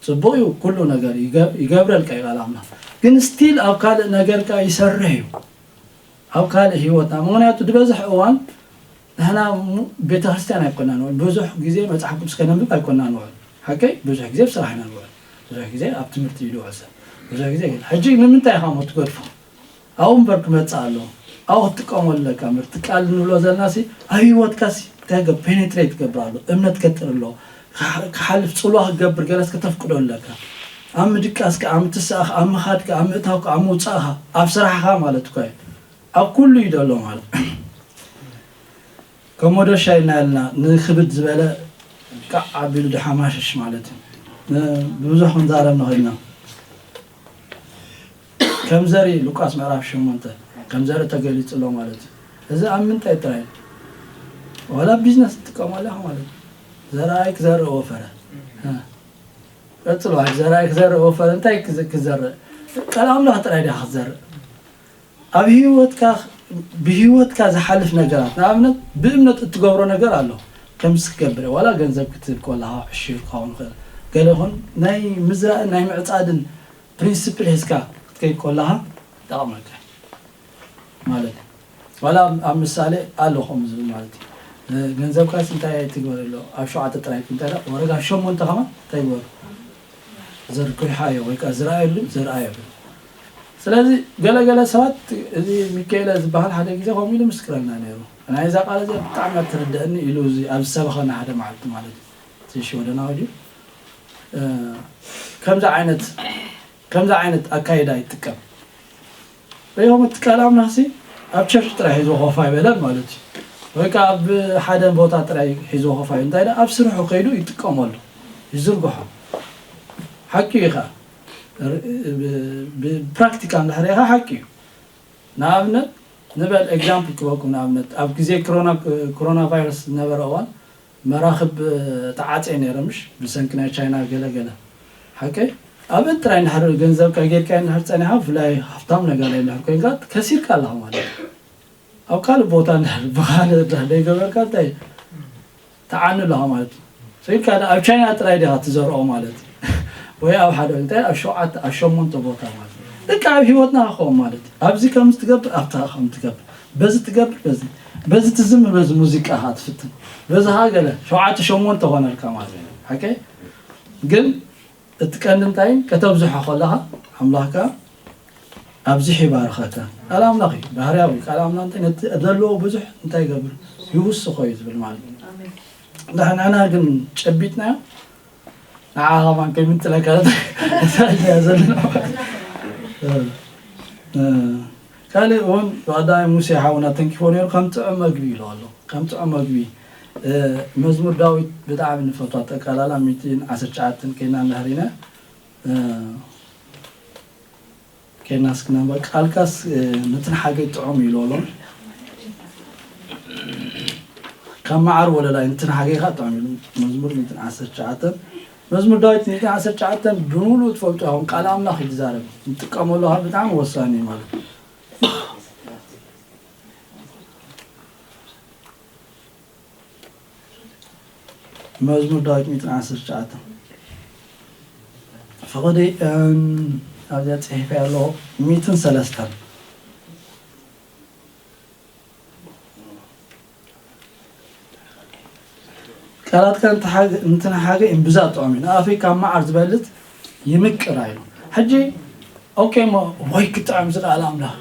ፅቡቅ እዩ ኩሉ ነገር ይገብረልካ እዩ ቃል ኣምላኽ። ግን ስቲል ኣብ ካልእ ነገር ከዓ ይሰርሕ እዩ ኣብ ካልእ ህይወትና። ምክንያቱ ዝበዝሕ እዋን ንሕና ቤተክርስትያን ኣይኮና ንውዕል። ብዙሕ ግዜ መፅሓፍ ቅዱስ ከነንብብ ኣይኮና ንውዕል። ሓቀይ ብዙሕ ግዜ ብስራሕ ኢና ንውዕል። ብዙሕ ግዜ ኣብ ትምህርቲ እዩ ዝውዕል ሰብ። ብዙሕ ግዜ ግን ሕጂ ንምንታይ ኢኻ ሞ ትገድፎ? ኣብኡ እምበር ክመፅእ ኣሎ። ኣብኡ ክትጥቀመሉ ኣለካ እምበር እቲ ቃል ንብሎ ዘለና ሲ ኣብ ህይወትካ ሲ እንታይ ገብ ፔኔትሬት ገብር ኣሎ። እምነት ከጥር ኣሎ። ክሓልፍ ፅልዋ ክገብር ገለስ ከተፍቅዶ ኣለካ። ኣብ ምድቃስካ፣ ኣብ ምትሳእኻ፣ ኣብ ምኻድካ፣ ኣብ ምእታውካ፣ ኣብ ምውፃእኻ፣ ኣብ ስራሕኻ ማለት እኳ እዩ። ኣብ ኩሉ እዩ ዘሎ ማለት ከም ሞዶሻ ኢልና ያልና ንክብድ ዝበለ ቃዕ ኣቢሉ ድሓማሽሽ ማለት እዩ። ብብዙሕ ክንዛረብ ንኽእልና ከም ዘርኢ ሉቃስ ምዕራፍ ሸሞንተ ከም ዘርኢ ተገሊጹ ኣሎ ማለት እዩ። እዚ ኣብ ምንታይ ጥራይ ዋላ ቢዝነስ ትጥቀመሉ ኢኻ ማለት እዩ። ዘርኣይ ክዘርእ ወፈረ ቀጽሎ ዘርኣይ ክዘርእ ወፈረ እንታይ ክዘርእ ቃል ኣምላኽ ጥራይ ዲኻ ክትዘርእ ኣብ ህይወትካ ብህይወትካ ዝሓልፍ ነገራት፣ ንኣብነት ብእምነት እትገብሮ ነገር ኣሎ። ከምዚ ክገብር እየ፣ ዋላ ገንዘብ ክትህብ ከለኻ ዕሽር ክኸውን ይኽእል፣ ገለ ይኹን ናይ ምዝራእን ናይ ምዕጻድን ፕሪንስፕል ሒዝካ ክትከይድ ከለኻ ይጠቕመካ ማለት እዩ። ዋላ ኣብ ምሳሌ ኣሎ ከምኡ ዝብል ማለት እዩ። ገንዘብካስ እንታይ ትግበር ኣሎ፣ ኣብ ሸውዓተ ጥራይ እንታይ ደኣ ወረጋ ሸሞንተ ከማ እንታይ ይግበሩ፣ ዘርግሓዮ ወይ ከዓ ዝረኣየሉ ዘርኣየሉ። ስለዚ ገለገለ ሰባት፣ እዚ ሚካኤለ ዝበሃል ሓደ ግዜ ከምኡ ኢሉ ምስክረልና ነይሩ። ናይ እዛ ቃል እዚኣ ብጣዕሚ እያ ትርድአኒ ኢሉ፣ እዚ ኣብ ዝሰበኸና ሓደ መዓልቲ ማለት እዩ። እቲ ሽወደናዊ ድዩ? ከምዚ ዓይነት ከምዚ ዓይነት ኣካይዳ ይጥቀም። ሪኦም እቲ ቃል ኣምላኽሲ ኣብ ቸርች ጥራይ ሒዝዎ ኮፍ ኣይበለን ማለት እዩ። ወይ ከዓ ኣብ ሓደ ቦታ ጥራይ ሒዝዎ ኮፍ ኣይበለን። እንታይ ደኣ ኣብ ስርሑ ከይዱ ይጥቀመሉ፣ ይዝርግሖ። ሓቂ እዩ ከዓ። ብፕራክቲካል እንድሕር ኢኻ ሓቂ እዩ። ንኣብነት ንበል ኤግዛምፕል ክበኩም፣ ንኣብነት ኣብ ግዜ ኮሮና ቫይረስ ዝነበረ እዋን መራኽብ ተዓጽየ ነይረ፣ ምሽ ብሰንኪ ናይ ቻይና ገለ ገለ ሓቀይ ኣብ ጥራይ እንድሕር ገንዘብካ ጌርካ እንድሕር ጸኒሓ፣ ብፍላይ ሃፍታም ነጋዳይ እንድሕር ኮይንካ ከሲርካ ኣለኻ ማለት እዩ። ኣብ ካልእ ቦታ እንድሕር ብኻልእ እንድሕር ዘይገበርካ እንታይ ትዓኑ ኣለኻ ማለት እዩ። ሰይድካ ኣብ ቻይና ጥራይ ዲኻ ትዘርኦ ማለት እዩ። ወይ ኣብ ሓደ እንታይ ኣብ ሸውዓተ ኣብ ሸሞንተ ቦታ ማለት እዩ። ደቂ ኣብ ህይወትና ክኸውን ማለት እዩ። ኣብዚ ከምዚ ትገብር ኣብታ ከም ትገብር፣ በዚ ትገብር በዚ በዚ ትዝምር በዚ ሙዚቃ ኻ ትፍትን፣ በዚ ኻ ገለ ሸውዓተ ሸሞንተ ኾነልካ ማለት እዩ። ሓቀይ ግን እቲ ቀንዲ እንታይ ከተብዝሖ ከለኻ ኣምላኽካ ኣብዚሑ ይባርኸካ። ቃል ኣምላኽ እዩ፣ ባህርያዊ እዩ። ቃል ኣምላኽ እንታይ ነቲ ዘለዎ ብዙሕ እንታይ ይገብር? ይውስኾ እዩ ዝብል ማለት እዩ። እንድሕር ንሕና ግን ጨቢጥናዮ ንዓ ኸማን ከይምንጥለካ እያ ዘለና። ካልእ እውን ብቐዳማይ ሙሴ ሓውና ተንኪፎ ነይሩ ከም ጥዑም መግቢ ኢሉ ኣሎ። ከም ጥዑም መግቢ መዝሙር ዳዊት ብጣዕሚ ንፈትዋ፣ ጠቃላላ ሚእትን ዓሰርተ ትሽዓተን ከይና እንድሕር ኢና ከይና እስኪ ነንበ ቃልካስ ንትን ሓገይ ጥዑም ኢሉ ኣሎ። ካብ መዓር ወለላይ ንትን ሓገይካ ጥዑም ኢሉ። መዝሙር ሚእትን ዓሰርተ ትሽዓተን፣ መዝሙር ዳዊት ሚእትን ዓሰርተ ትሽዓተን ብምሉእ ትፈልጡ ኢኹም። ቃል ኣምላኽ እዩ ዝዛረብ፣ ንጥቀመሉ ከዓ ብጣዕሚ ወሳኒ እዩ ማለት እዩ። መዝሙር ዳዊት ሚእትን ዓሰርተ ትሽዓተን ፍቕዲ ኣብዚኣ ጽሒፈ ኣለኹ። ሚእትን ሰለስተን ቃላትካ እንተሓገ እንትን ሓገ እምብዛ ጥዑም እዩ፣ ንኣፈይ ካብ መዓር ዝበልጽ ይምቅር ኣይሉ። ሕጂ ኦኬ እሞ ወይ ክጥዕም ዝቃል ኣምላኽ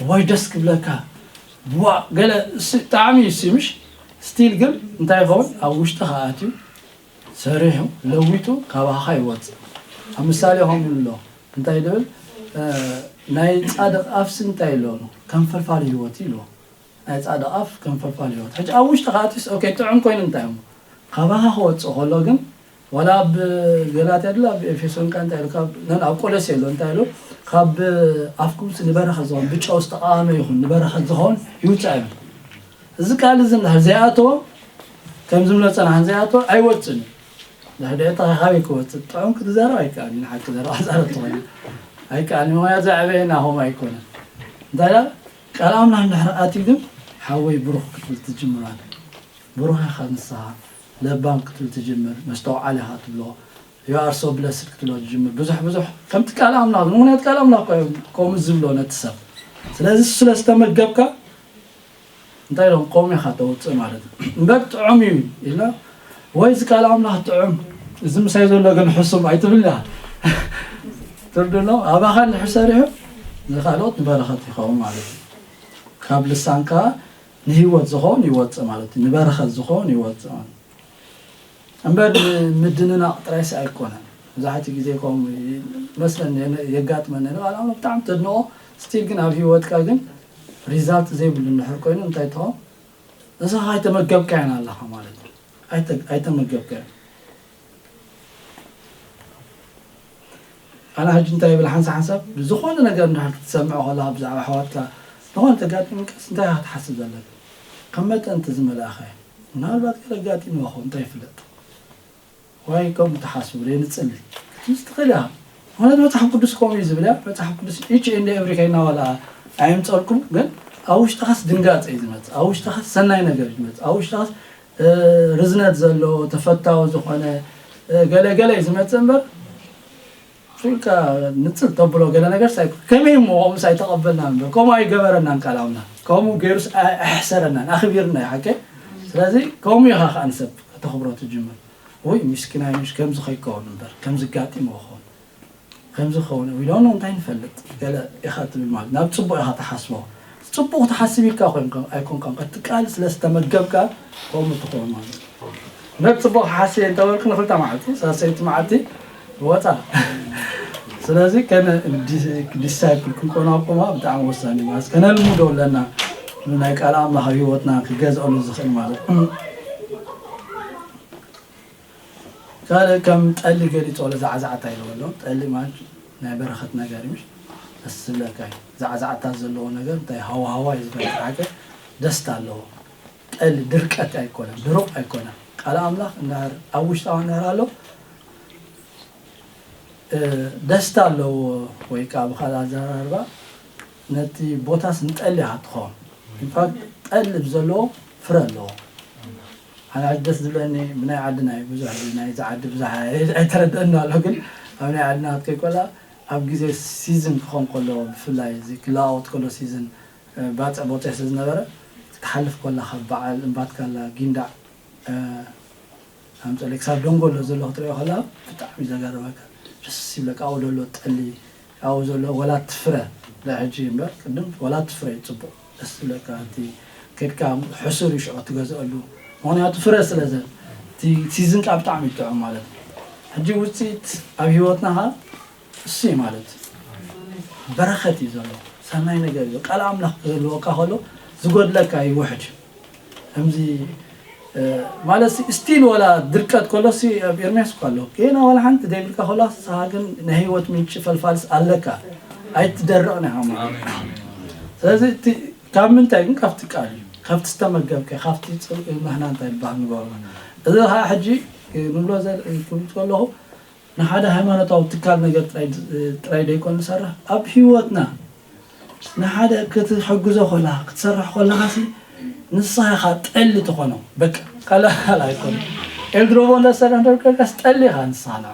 ወይ ደስ ክብለካ ዋ ገለ ጣዕሚ እዩ ምሽ። ስቲል ግን እንታይ ይኸውን ኣብ ውሽጢ ከኣትዩ ሰሪሑ ለዊጡ ካባኻ ይወፅእ። ኣብ ምሳሌ ከምኡ ኣሎ እንታይ ይብል? ናይ ፃድቕ ኣፍሲ እንታይ ኣሎ ከም ፈልፋል ህይወት እዩ ኢልዎ። ናይ ፃድቕ ኣፍ ከም ፈልፋል ህይወት። ሕጂ ኣብ ውሽጢ ከኣትዩስ ኦኬ ጥዑም ኮይኑ እንታይ እሞ ካባኻ ክወፅእ ከሎ ግን ዋላ ኣብ ገላትያ ድላ ኣብ ኤፌሶን ካ እንታይ ኢሉ ካብ ነን ኣብ ቆሎሴ ኣሎ እንታይ ኢሉ ካብ ኣፍኩም ንበረኸት ዝኾን ብጨው ዝተቃወመ ይኹን ንበረኸት ዝኾን ይውፃእ ይብል። እዚ ቃል እዚ እንድሕር ዘይኣተዎ ከም ዝምለ ፀናሕን ዘይኣተዎ ኣይወፅን እዩ። ድሕድሕታ ካበይ ክወፅእ ጥዑም ክትዛረብ ኣይከኣል እዩ። ንሓቂ ዘረባ ዛረብ ትኾይኑ ኣይከኣል እዩ። ምክንያቱ ዘዕበየና ከምኡ ኣይኮነን። እንታይ ቃል ኣምላኽ እንድሕር ኣትዩ ግን ሓወይ ብሩኽ ክትብል ትጅምራል። ብሩኽ ኢኻ ንስኻ ለባም ክትብል ትጅምር። መስተውዓል ኢኻ ትብሎ። You are so blessed ክትብሎ ትጅምር። ብዙሕ ብዙሕ ከምቲ ቃል ኣምላኽ ምክንያቱ ቃል ኣምላኽ እኮ እዮም ከምኡ ዝብሎ ነቲ ሰብ። ስለዚ ስለዝተመገብካ እንታይ ኢሎም ቆም ኢኻ ተውፅእ ማለት እዩ። እምበር ጥዑም እዩ ኢልና ወይ እዚ ቃል ኣምላኽ ጥዑም እዚ ምሳይ ዘሎ ግን ሕሱም ኣይትብል ኢኻ። ትርድኖ ኣባኻ እንድሕር ሰሪሑ ንካልኦት ንበረኸት ይኸውን ማለት እዩ። ካብ ልሳንካ ንህይወት ዝኸውን ይወፅእ ማለት እዩ። ንበረኸት ዝኸውን ይወፅእ ማለት እምበር ንምድንናቕ ጥራይሲ ኣይኮነን። ብዙሓት ግዜ ከም መስለን የጋጥመኒ ንባል ኣምሎ ብጣዕሚ ተድንቆ ስቲል ግን ኣብ ህይወትካ ግን ሪዛልት ዘይብሉ እንድሕር ኮይኑ እንታይ ትኾን ንስኻ ኣይተመገብካያን ኣለኻ ማለት እዩ። ኣይተ- ኣይተመገብካያን ኣነ ሕጂ እንታይ ይብል ሓንሳ ሓንሳብ ብዝኾነ ነገር እንድሕር ክትሰምዕ ከለኻ ብዛዕባ ኣሕዋትካ ዝኾነ ተጋጢምካስ እንታይ ኢኻ ክትሓስብ ዘለካ? ከም መጠን እቲ ዝመልኣኻዮ ምናልባት ገለ ኣጋጢምዎ ኸውን እንታይ ይፍለጥ? ዋይ ከምኡ ትሓስቡ ደይ ንጽሊ ክትምስ ትኽእል ኢኻ። ምክንያቱ መጽሓፍ ቅዱስ ከምኡ እዩ ዝብል እያ። መጽሓፍ ቅዱስ ኢች ኤንድ ኤቭሪ ከይና ዋላ ኣየምጸልኩም ግን ኣብ ውሽጥኻስ ድንጋጸ እዩ ዝመጽእ፣ ኣብ ውሽጥኻስ ሰናይ ነገር እዩ ዝመጽእ፣ ኣብ ውሽጥኻስ ርዝነት ዘለዎ ተፈታዊ ዝኾነ ገለገለ እዩ ዝመጽእ እምበር ፉልካ ንጽል ተብሎ ገለ ነገር ሳይ ከመይ እሞ ከምኡስ ኣይተቐበልናን እምበር ከምኡ ኣይገበረናን ቃል ኣምላኽ ከምኡ ገይሩስ ኣሕሰረናን ኣኽቢርና እዩ ሓቀ። ስለዚ ከምኡ ኢኻ ከዓ ንሰብ ከተኽብሮ ትጅምር። ውይ ምስኪናይ ምሽ ከምዚ ከይከውን እምበር ከምዚ ጋጢሞ ክኸውን ከምዚ ክኸውን ዊሎኖ እንታይ ንፈልጥ ገለ ኢኻ ትብል ማለት ናብ ጽቡቕ ኢኻ ትሓስቦ። ጽቡቕ ትሓስብ ኢልካ ኣይኮንካን እቲ ቃል ስለ ዝተመገብካ ከምኡ ትኸውን ማለት እዩ። ነብ ጽቡቕ ሓስብ እንተበልኩ ንክልተ መዓልቲ ሳሰይቲ መዓልቲ ወፃ። ስለዚ ከነ ዲሳይፕል ክንኮና ቆማ ብጣዕሚ ወሳኒ ማለት ከነልምዶ ኣለና። ናይ ቃል ኣምላኽ ኣብ ህይወትና ክገዝኦሉ ዝኽእል ማለት ካልእ ከም ጠሊ ገሊጾ ኣሎ ዛዕዛዕታ ኢልዎ ኣሎ። ጠሊ ማለት ናይ በረኸት ነገር እዩ። ደስ ዝብለካ እዩ። ዛዕዛዕታ ዘለዎ ነገር እንታይ ሃዋሃዋ እዩ ዝፈጥር ሓቂ ደስታ ኣለዎ። ጠሊ ድርቀት ኣይኮነን፣ ድሩቕ ኣይኮነን። ቃል ኣምላኽ እንድሕር ኣብ ውሽጣዊ እንድሕር ኣሎ ደስታ ኣለዎ ወይ ከዓ ብካልእ ኣዘራርባ ነቲ ቦታስ ንጠሊ ኢኻ ትኸውን። ኢንፋክት ጠሊ ብዘለዎ ፍረ ኣለዎ። ኣነ ሕጂ ደስ ዝብለኒ ብናይ ዓድና እዩ ብዙሕ እዚ ናይዚ ዓዲ ብዙሕ ኣይ- ኣይተረድአና ኣሎ ግን ኣብ ናይ ዓድና ክትከይ ኮላ ኣብ ግዜ ሲዝን ክኾን ከሎ ብፍላይ እዚ ክለዋወጥ ከሎ ሲዝን እ፣ ባፅዕ ቦፅዕ ስለ ዝነበረ ክትሓልፍ ኮላ ካብ በዓል እምባትካላ ጊንዳዕ እ፣ ኣምፀለ ክሳብ ደንጎሎ ዘሎ ክትሪኦ ከላ ብጣዕሚ እዩ ዘገርመካ ደስ ይብለካ ኣብኡ ዘሎ ጠሊ ኣብኡ ዘሎ ወላ ትፍረ ናይ ሕጂ እምበር ቅድም ወላ ትፍረ እዩ ፅቡቕ ደስ ዝብለካ እቲ ከድካ ሕሱር እዩ ሽዑ ትገዝአሉ ምክንያቱ ፍረ ስለ ዘ እቲ ሲዝን ከዓ ብጣዕሚ ይጥዑም ማለት እዩ ሕጂ ውፅኢት ኣብ ሂወትና ከዓ እሱ እዩ ማለት እዩ በረኸት እዩ ዘሎ ሰናይ ነገር እዩ ቃል ኣምላኽ ክህልወካ ከሎ ዝጎድለካ ይውሕድ ከምዚ ማለት ስቲል ወላ ድርቀት ከሎ ኣብ ኤርሚያስ እኳ ኣሎ ጌና ዋላ ሓንቲ ደይብልካ ከሎ ንስኻ ግን ናይ ህይወት ምንጪ ፈልፋልስ ኣለካ ኣይትደርቕን ኢኻ ማለት ስለዚ እቲ ካብ ምንታይ ግን ካብቲ ቃል እዩ ካብቲ ዝተመገብከ ካብቲ ጽልኢ ምህና እንታይ ዝበሃል ንገሩ እዚ ከዓ ሕጂ ንብሎ ክብል ከለኹ ንሓደ ሃይማኖታዊ ትካል ነገር ጥራይ ደይኮን ንሰርሕ ኣብ ህይወትና ንሓደ ክትሕግዞ ከለኻ ክትሰርሕ ከለኻሲ ንስኻ ኢኻ ጠሊ ትኾኖ በቃ ቀላል ኣይኮነ ኤልድሮቦ እንዳሰርሕ እንደርከልካስ ጠሊ ኢኻ ንስኻ ንዓ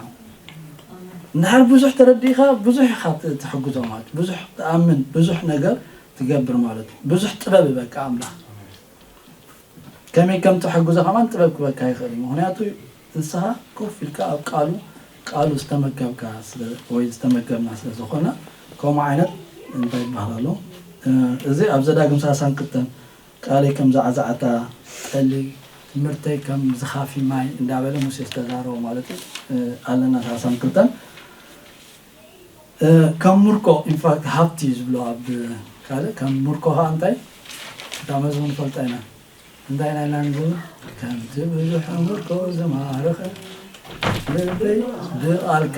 እንድሕር ብዙሕ ተረዲእኻ ብዙሕ ኢኻ ትሕግዞ ማለት ብዙሕ ትኣምን ብዙሕ ነገር ትገብር ማለት ብዙሕ ጥበብ በቃ ኣምላኽ ከመይ ከም ትሕግዞ ከማን ጥበብ ክበካ ይኽእል እዩ ምክንያቱ ንስኻ ኮፍ ኢልካ ኣብ ቃሉ ቃሉ ዝተመገብካ ወይ ዝተመገብና ስለ ዝኾና ከምኡ ዓይነት እንታይ ይበሃል ኣሎ እዚ ኣብ ዘዳግም ሳሳን ክልተን ቃለይ ከም ዛዕዛዕታ ጠሊ ትምህርተይ ከም ዝኻፊ ማይ እንዳበለ ሙሴ ዝተዛረቦ ማለት እዩ ኣለና ሳሳን ክልተን ከም ምርኮ ኢንፋክት ሃብቲ እዩ ዝብሎ ኣብ ካልእ ከም ምርኮ ከዓ እንታይ እታ መዝሙር ንፈልጣ ኢና እንታይ ናይ ናንዚ ከምቲ ብዙሕ ምርኮ ዝማረኸ ልበይ ብቃልካ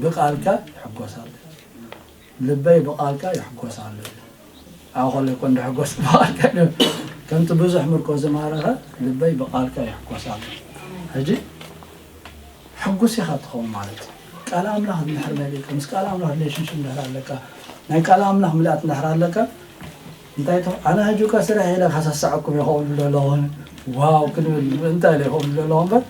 ብቃልካ ይሕጎስ ኣሎ ልበይ ብቃልካ ይሕጎስ ኣሎ ኣብ ከሎ ይኮን ድሕጎስ ብቃልካ ከምቲ ብዙሕ ምርኮ ዝማረኸ ልበይ ብቃልካ ይሕጎስ ኣሎ ሕጂ ሕጉስ ኢኻ ትኸውን ማለት እዩ ቃል ኣምላኽ እንድሕር መሊእካ ምስ ቃል ኣምላኽ ሪሌሽንሽፕ እንድሕር ኣለካ ናይ ቃል ኣምላኽ ምልኣት እንድሕር ኣለካ እንታይ ተ ኣነ ሕጂ እኳ ስራሕ ኢለ ካሳሳዐኩም ይኸውን ብሎ ኣለኹን ዋው ክንብል እንታይ ኢለ ይኸውን ብሎ ኣለኹ እምበር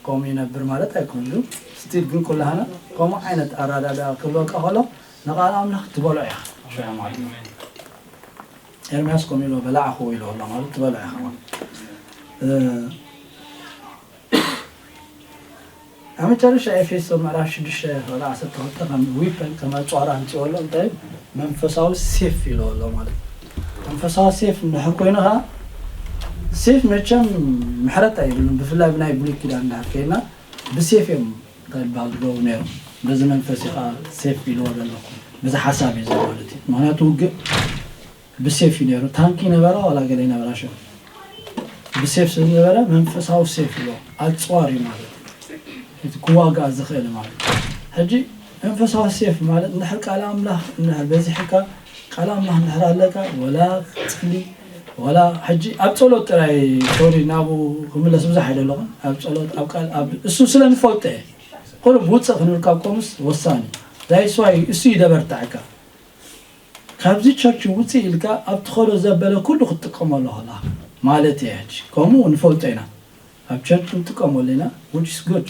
ከምኡ ይነብር ማለት ኣይኮንሉ ስቲል ግን ኩላህና ከምኡ ዓይነት ኣራዳዳ ክህልወካ ከሎ ንቃል ኣምላኽ ትበልዖ ኢኻ ሽዑ ማለት እዩ ኤርምያስ ከምኡ ኢሎ በላዕኹ ኢሎ ኣሎ ማለት ትበልዖ ኢኻ ማለት ኣብ መጨረሻ ኤፌሶ ምዕራፍ ሽዱሽተ ወደ ዓሰርተ ክልተ ከም ዊፐን ከም ኣፅዋር ኣምፅኦ ኣሎ እንታይ መንፈሳዊ ሴፍ ኢሎ ኣሎ ማለት መንፈሳዊ ሴፍ እንድሕር ኮይኑ ከዓ ሴፍ መቸም ምሕረት ኣይብሉን ብፍላይ ብናይ ብሉይ ኪዳን እንድሕር ከይና ብሴፍ እዮም እንታይ ይበሃል ዝገብሩ ነይሮም በዚ መንፈስ ኢኻ ሴፍ ኢልዎ ዘለኹ በዚ ሓሳብ እዩ ዘሎ ማለት እዩ ምክንያቱ ውግእ ብሴፍ እዩ ነይሩ ታንኪ ነበረ ዋላ ገለ ነበረ ሽም ብሴፍ ስለ ዝነበረ መንፈሳዊ ሴፍ ኢልዎ ኣፅዋር እዩ ማለት እዩ እቲ ክዋጋእ ዝኽእል ማለት እዩ ሕጂ መንፈሳዊ ሴፍ ማለት እንድሕር ቃል ኣምላኽ እንድሕር በዚሕካ ቃል ኣምላኽ እንድሕር ኣለካ ወላ ክትፅሊ ወላ ሕጂ ኣብ ጸሎት ጥራይ ሶሪ ናብኡ ክምለስ ብዙሕ ኣይደለኹን ኣብ ጸሎት ኣብ ቃል ኣብ እሱ ስለ ንፈልጦ እየ ኩሉ ብውፅእ ክንብል ካብ ቆምስ ወሳኒ ዳይስዋይ እሱ እዩ ደበርታዕካ ካብዚ ቸርች ውፅእ ኢልካ ኣብ ትኸዶ ዘበለ ኩሉ ክትጥቀመሉ ከላ ማለት እየ። ሕጂ ከምኡ ንፈልጦ ኢና፣ ኣብ ቸርች ንጥቀመሉ ኢና፣ which is good።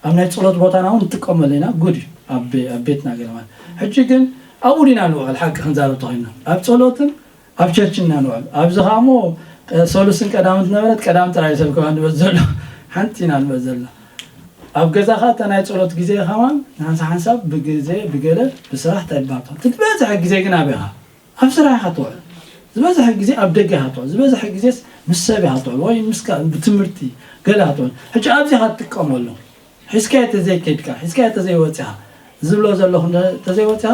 ኣብ ናይ ጸሎት ቦታና እውን ንጥቀመሉ ኢና፣ ጉድ እዩ። ኣብ ቤ- ኣብ ቤትና ገለ ማለት። ሕጂ ግን ኣብኡ ዲና ንውዕል፣ ሓቂ ክንዛረብ ተኾይና ኣብ ጸሎትን ኣብ ቸርችን ኢና ንውዕል። ኣብዚ ኸኣ እሞ ሰሉስን ቀዳምን ዝነበረት ቀዳም ጥራይ ሰብ ከማን ንበዝ ዘሎ ሓንቲ ኢና ንበዝ ዘለና። ኣብ ገዛ ኸኣ እታ ናይ ጸሎት ግዜ ኸማን ሓንሳ ሓንሳብ ብግዜ ብገለ ብስራሕ እንታይ ይባል ትኾን። እቲ ዝበዝሐ ግዜ ግን ኣበይ ኢኻ? ኣብ ስራሕ ኢኻ ትውዕል። ዝበዝሐ ግዜ ኣብ ደገ ኢኻ ትውዕል። ዝበዝሐ ግዜስ ምስ ሰብ ኢኻ ትውዕል ወይ ምስ ካ- ብትምህርቲ ገለ ኢኻ ትውዕል። ሕጂ ኣብዚ ኢኻ ትጥቀመሉ። ሒዝካዮ ተዘይከድካ፣ ሒዝካዮ ተዘይወፂኻ ዝብሎ ዘለኹ እንተ- ተዘይወፂኻ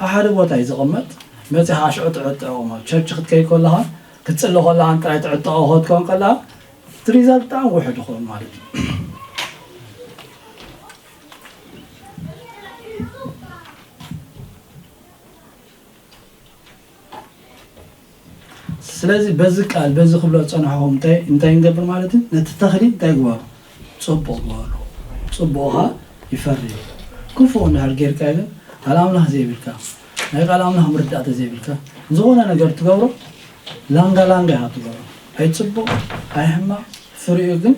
ኣብ ሓደ ቦታ እዩ ዝቕመጥ። መፂኻ ሽዑ ትዕጠቑ ማለት ቸርች ክትከይድ ከለኻ ክትፅሊ ከለኻን ጥራይ ትዕጠቑ ክትከውን ከለኻ እቲ ሪዛልት ብጣዕሚ ውሕድ ይኸውን ማለት እዩ። ስለዚ በዚ ቃል በዚ ክብሎ ዝፀናሕኹም እንታይ እንታይ ንገብር ማለት እዩ? ነቲ ተኽሊ እንታይ ግበሩ? ፅቡቕ ግበሩ። ፅቡቕ ኸዓ ይፈሪ እዩ። ክፉእ እንድሕር ጌርካ ግን ቃል ኣምላኽ ዘይብልካ ናይ ቃል ኣምላኽ ምርዳእ ተዘይብልካ ዝኾነ ነገር ትገብሮ ላንጋ ላንጋ ኢኻ ትገብሮ። ኣይ ፅቡቕ ኣይ ሕማቕ ፍሪኡ ግን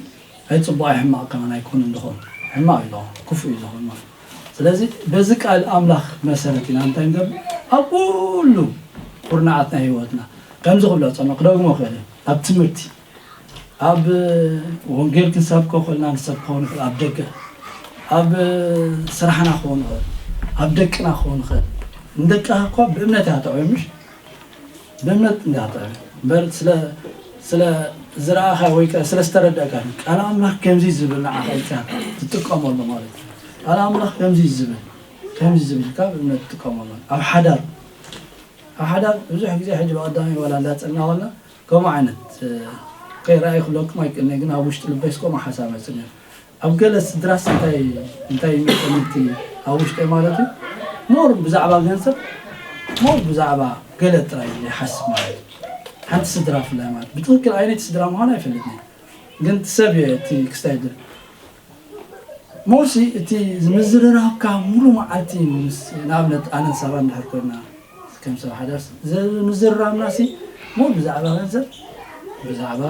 ኣይ ፅቡቕ ኣይ ሕማቕ ከማን ኣይኮኑን ዝኾኑ ሕማቕ እዩ ዝኾኑ ክፉእ እዩ ዝኾኑ ማለት እዩ። ስለዚ በዚ ቃል ኣምላኽ መሰረት ኢና እንታይ ንገብር ኣብ ኩሉ ኩርናዓት ናይ ህይወትና ከምዚ ክብሎ ፀመ ክደግሞ ክእል እየ። ኣብ ትምህርቲ ኣብ ወንጌል ክንሰብኮ ክእልና ንሰብኮ ንኽእል ኣብ ደገ ኣብ ስራሕና ክኸውን ንኽእል ኣብ ደቅና ክኸውን ንኽእል ንደቅኻ እኳ ብእምነት እያ ተዕዮ ምሽ ብእምነት እንዲያ ጥዕም እምበር ስለ ስለ ዝረኣኻ ወይ ከ- ስለ ዝተረዳእካ እዩ። ቃል ኣምላኽ ከምዚ ዝብል ንዓኻ ኢልካ ትጥቀመሉ ማለት እዩ። ቃል ኣምላኽ ከምዚ ዝብል ከምዚ ዝብል ኢልካ ብእምነት ትጥቀመሉ ኣብ ሓዳር ኣብ ሓዳር ብዙሕ ግዜ ሕጂ ብቐዳሚ ዋላ እንዳፀና ከለና ከምኡ ዓይነት እ፣ ከይረኣይ ክብለኩም ኣይክእልነ ግን ኣብ ውሽጢ ልበይስ ከምኡ ሓሳብ መፅእ ነይሩ። ኣብ ገለ ስድራስ እንታይ እንታይ ይመፀኒ እቲ ኣብ ውሽጠይ ማለት እዩ ሞር ብዛዕባ ገንዘብ ሞር ብዛዕባ ገለ ጥራይ ይሓስብ ማለት እዩ። ሓንቲ ስድራ ፍላይ ማለት ብትክክል ኣይነይቲ ስድራ ምዃና ኣይፈልጥን ግን እቲ ሰብ እየ እቲ ክስታይ ድር ሞርሲ እቲ ምዝርራብካ ሙሉ መዓልቲ ምስ ንኣብነት ኣነን ሳባ እንድሕር ኮይና ከም ሰብ ሓዳር ምዝርራብና ሲ ሞር ብዛዕባ ገንዘብ ብዛዕባ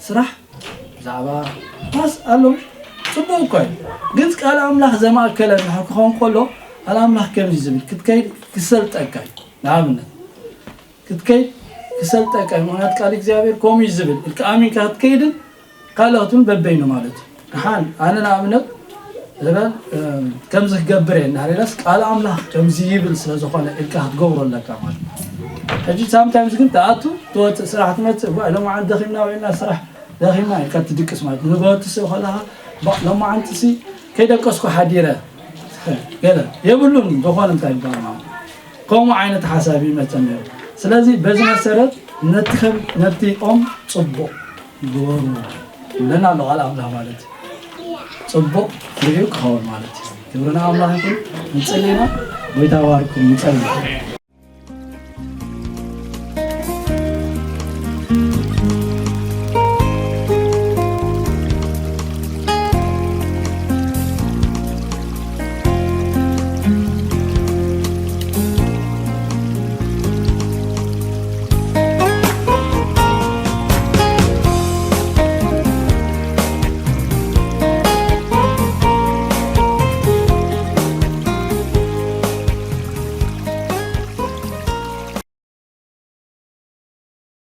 ስራሕ ብዛዕባ ኳስ ኣሎ ጽቡቅ እኮ እዩ ግን ቃል ኣምላኽ ዘማእከለ እንድሕር ክኸውን ከሎ ቃል ኣምላኽ ከምዚ ዝብል ክትከይድ ክሰልጠካ እዩ ንኣብነት ክትከይድ ክሰልጠካ እዩ ምክንያት ቃል እግዚኣብሔር ከምኡ እዩ ዝብል ኢልካ ኣሚንካ ክትከይድን ካልኦት እውን በበይኑ ማለት እዩ። ደሓን ኣነ ንኣብነት ዝበል ከምዚ ክገብር እየ እናሃለስ ቃል ኣምላኽ ከምዚ ይብል ስለ ዝኾነ ኢልካ ክትገብሮ ኣለካ ማለት እዩ። ሕጂ ሳምታይምስ ግን ትኣቱ ትወፅእ ስራሕ ትመፅእ ጓ ሎማዓንቲ ደኺምና ውዒልና ስራሕ ደኺምና ኢልካ ትድቅስ ማለት እዩ። ንግሆ ትስእ ከለኻ ባ ሎማዓንትሲ ከይደቀስኩ ሓዲረ ገለ የብሉን ዝኾነ እንታይ ይበሃል ማለት እዩ። ከምኡ ዓይነት ሓሳብ ይመፀ ነይሩ። ስለዚ በዚ መሰረት ነቲ ከም ነቲ ኦም ፅቡቕ ግበሩ ይብለና ኣሎ ቃል ኣምላኽ ማለት እዩ። ፅቡቕ ፍሪኡ ክኸውን ማለት እዩ። ክብሪ ንኣምላኽ ይኹን። ንፅሊ ኢና። ጎይታ ይባርኩም። ንፀሊ።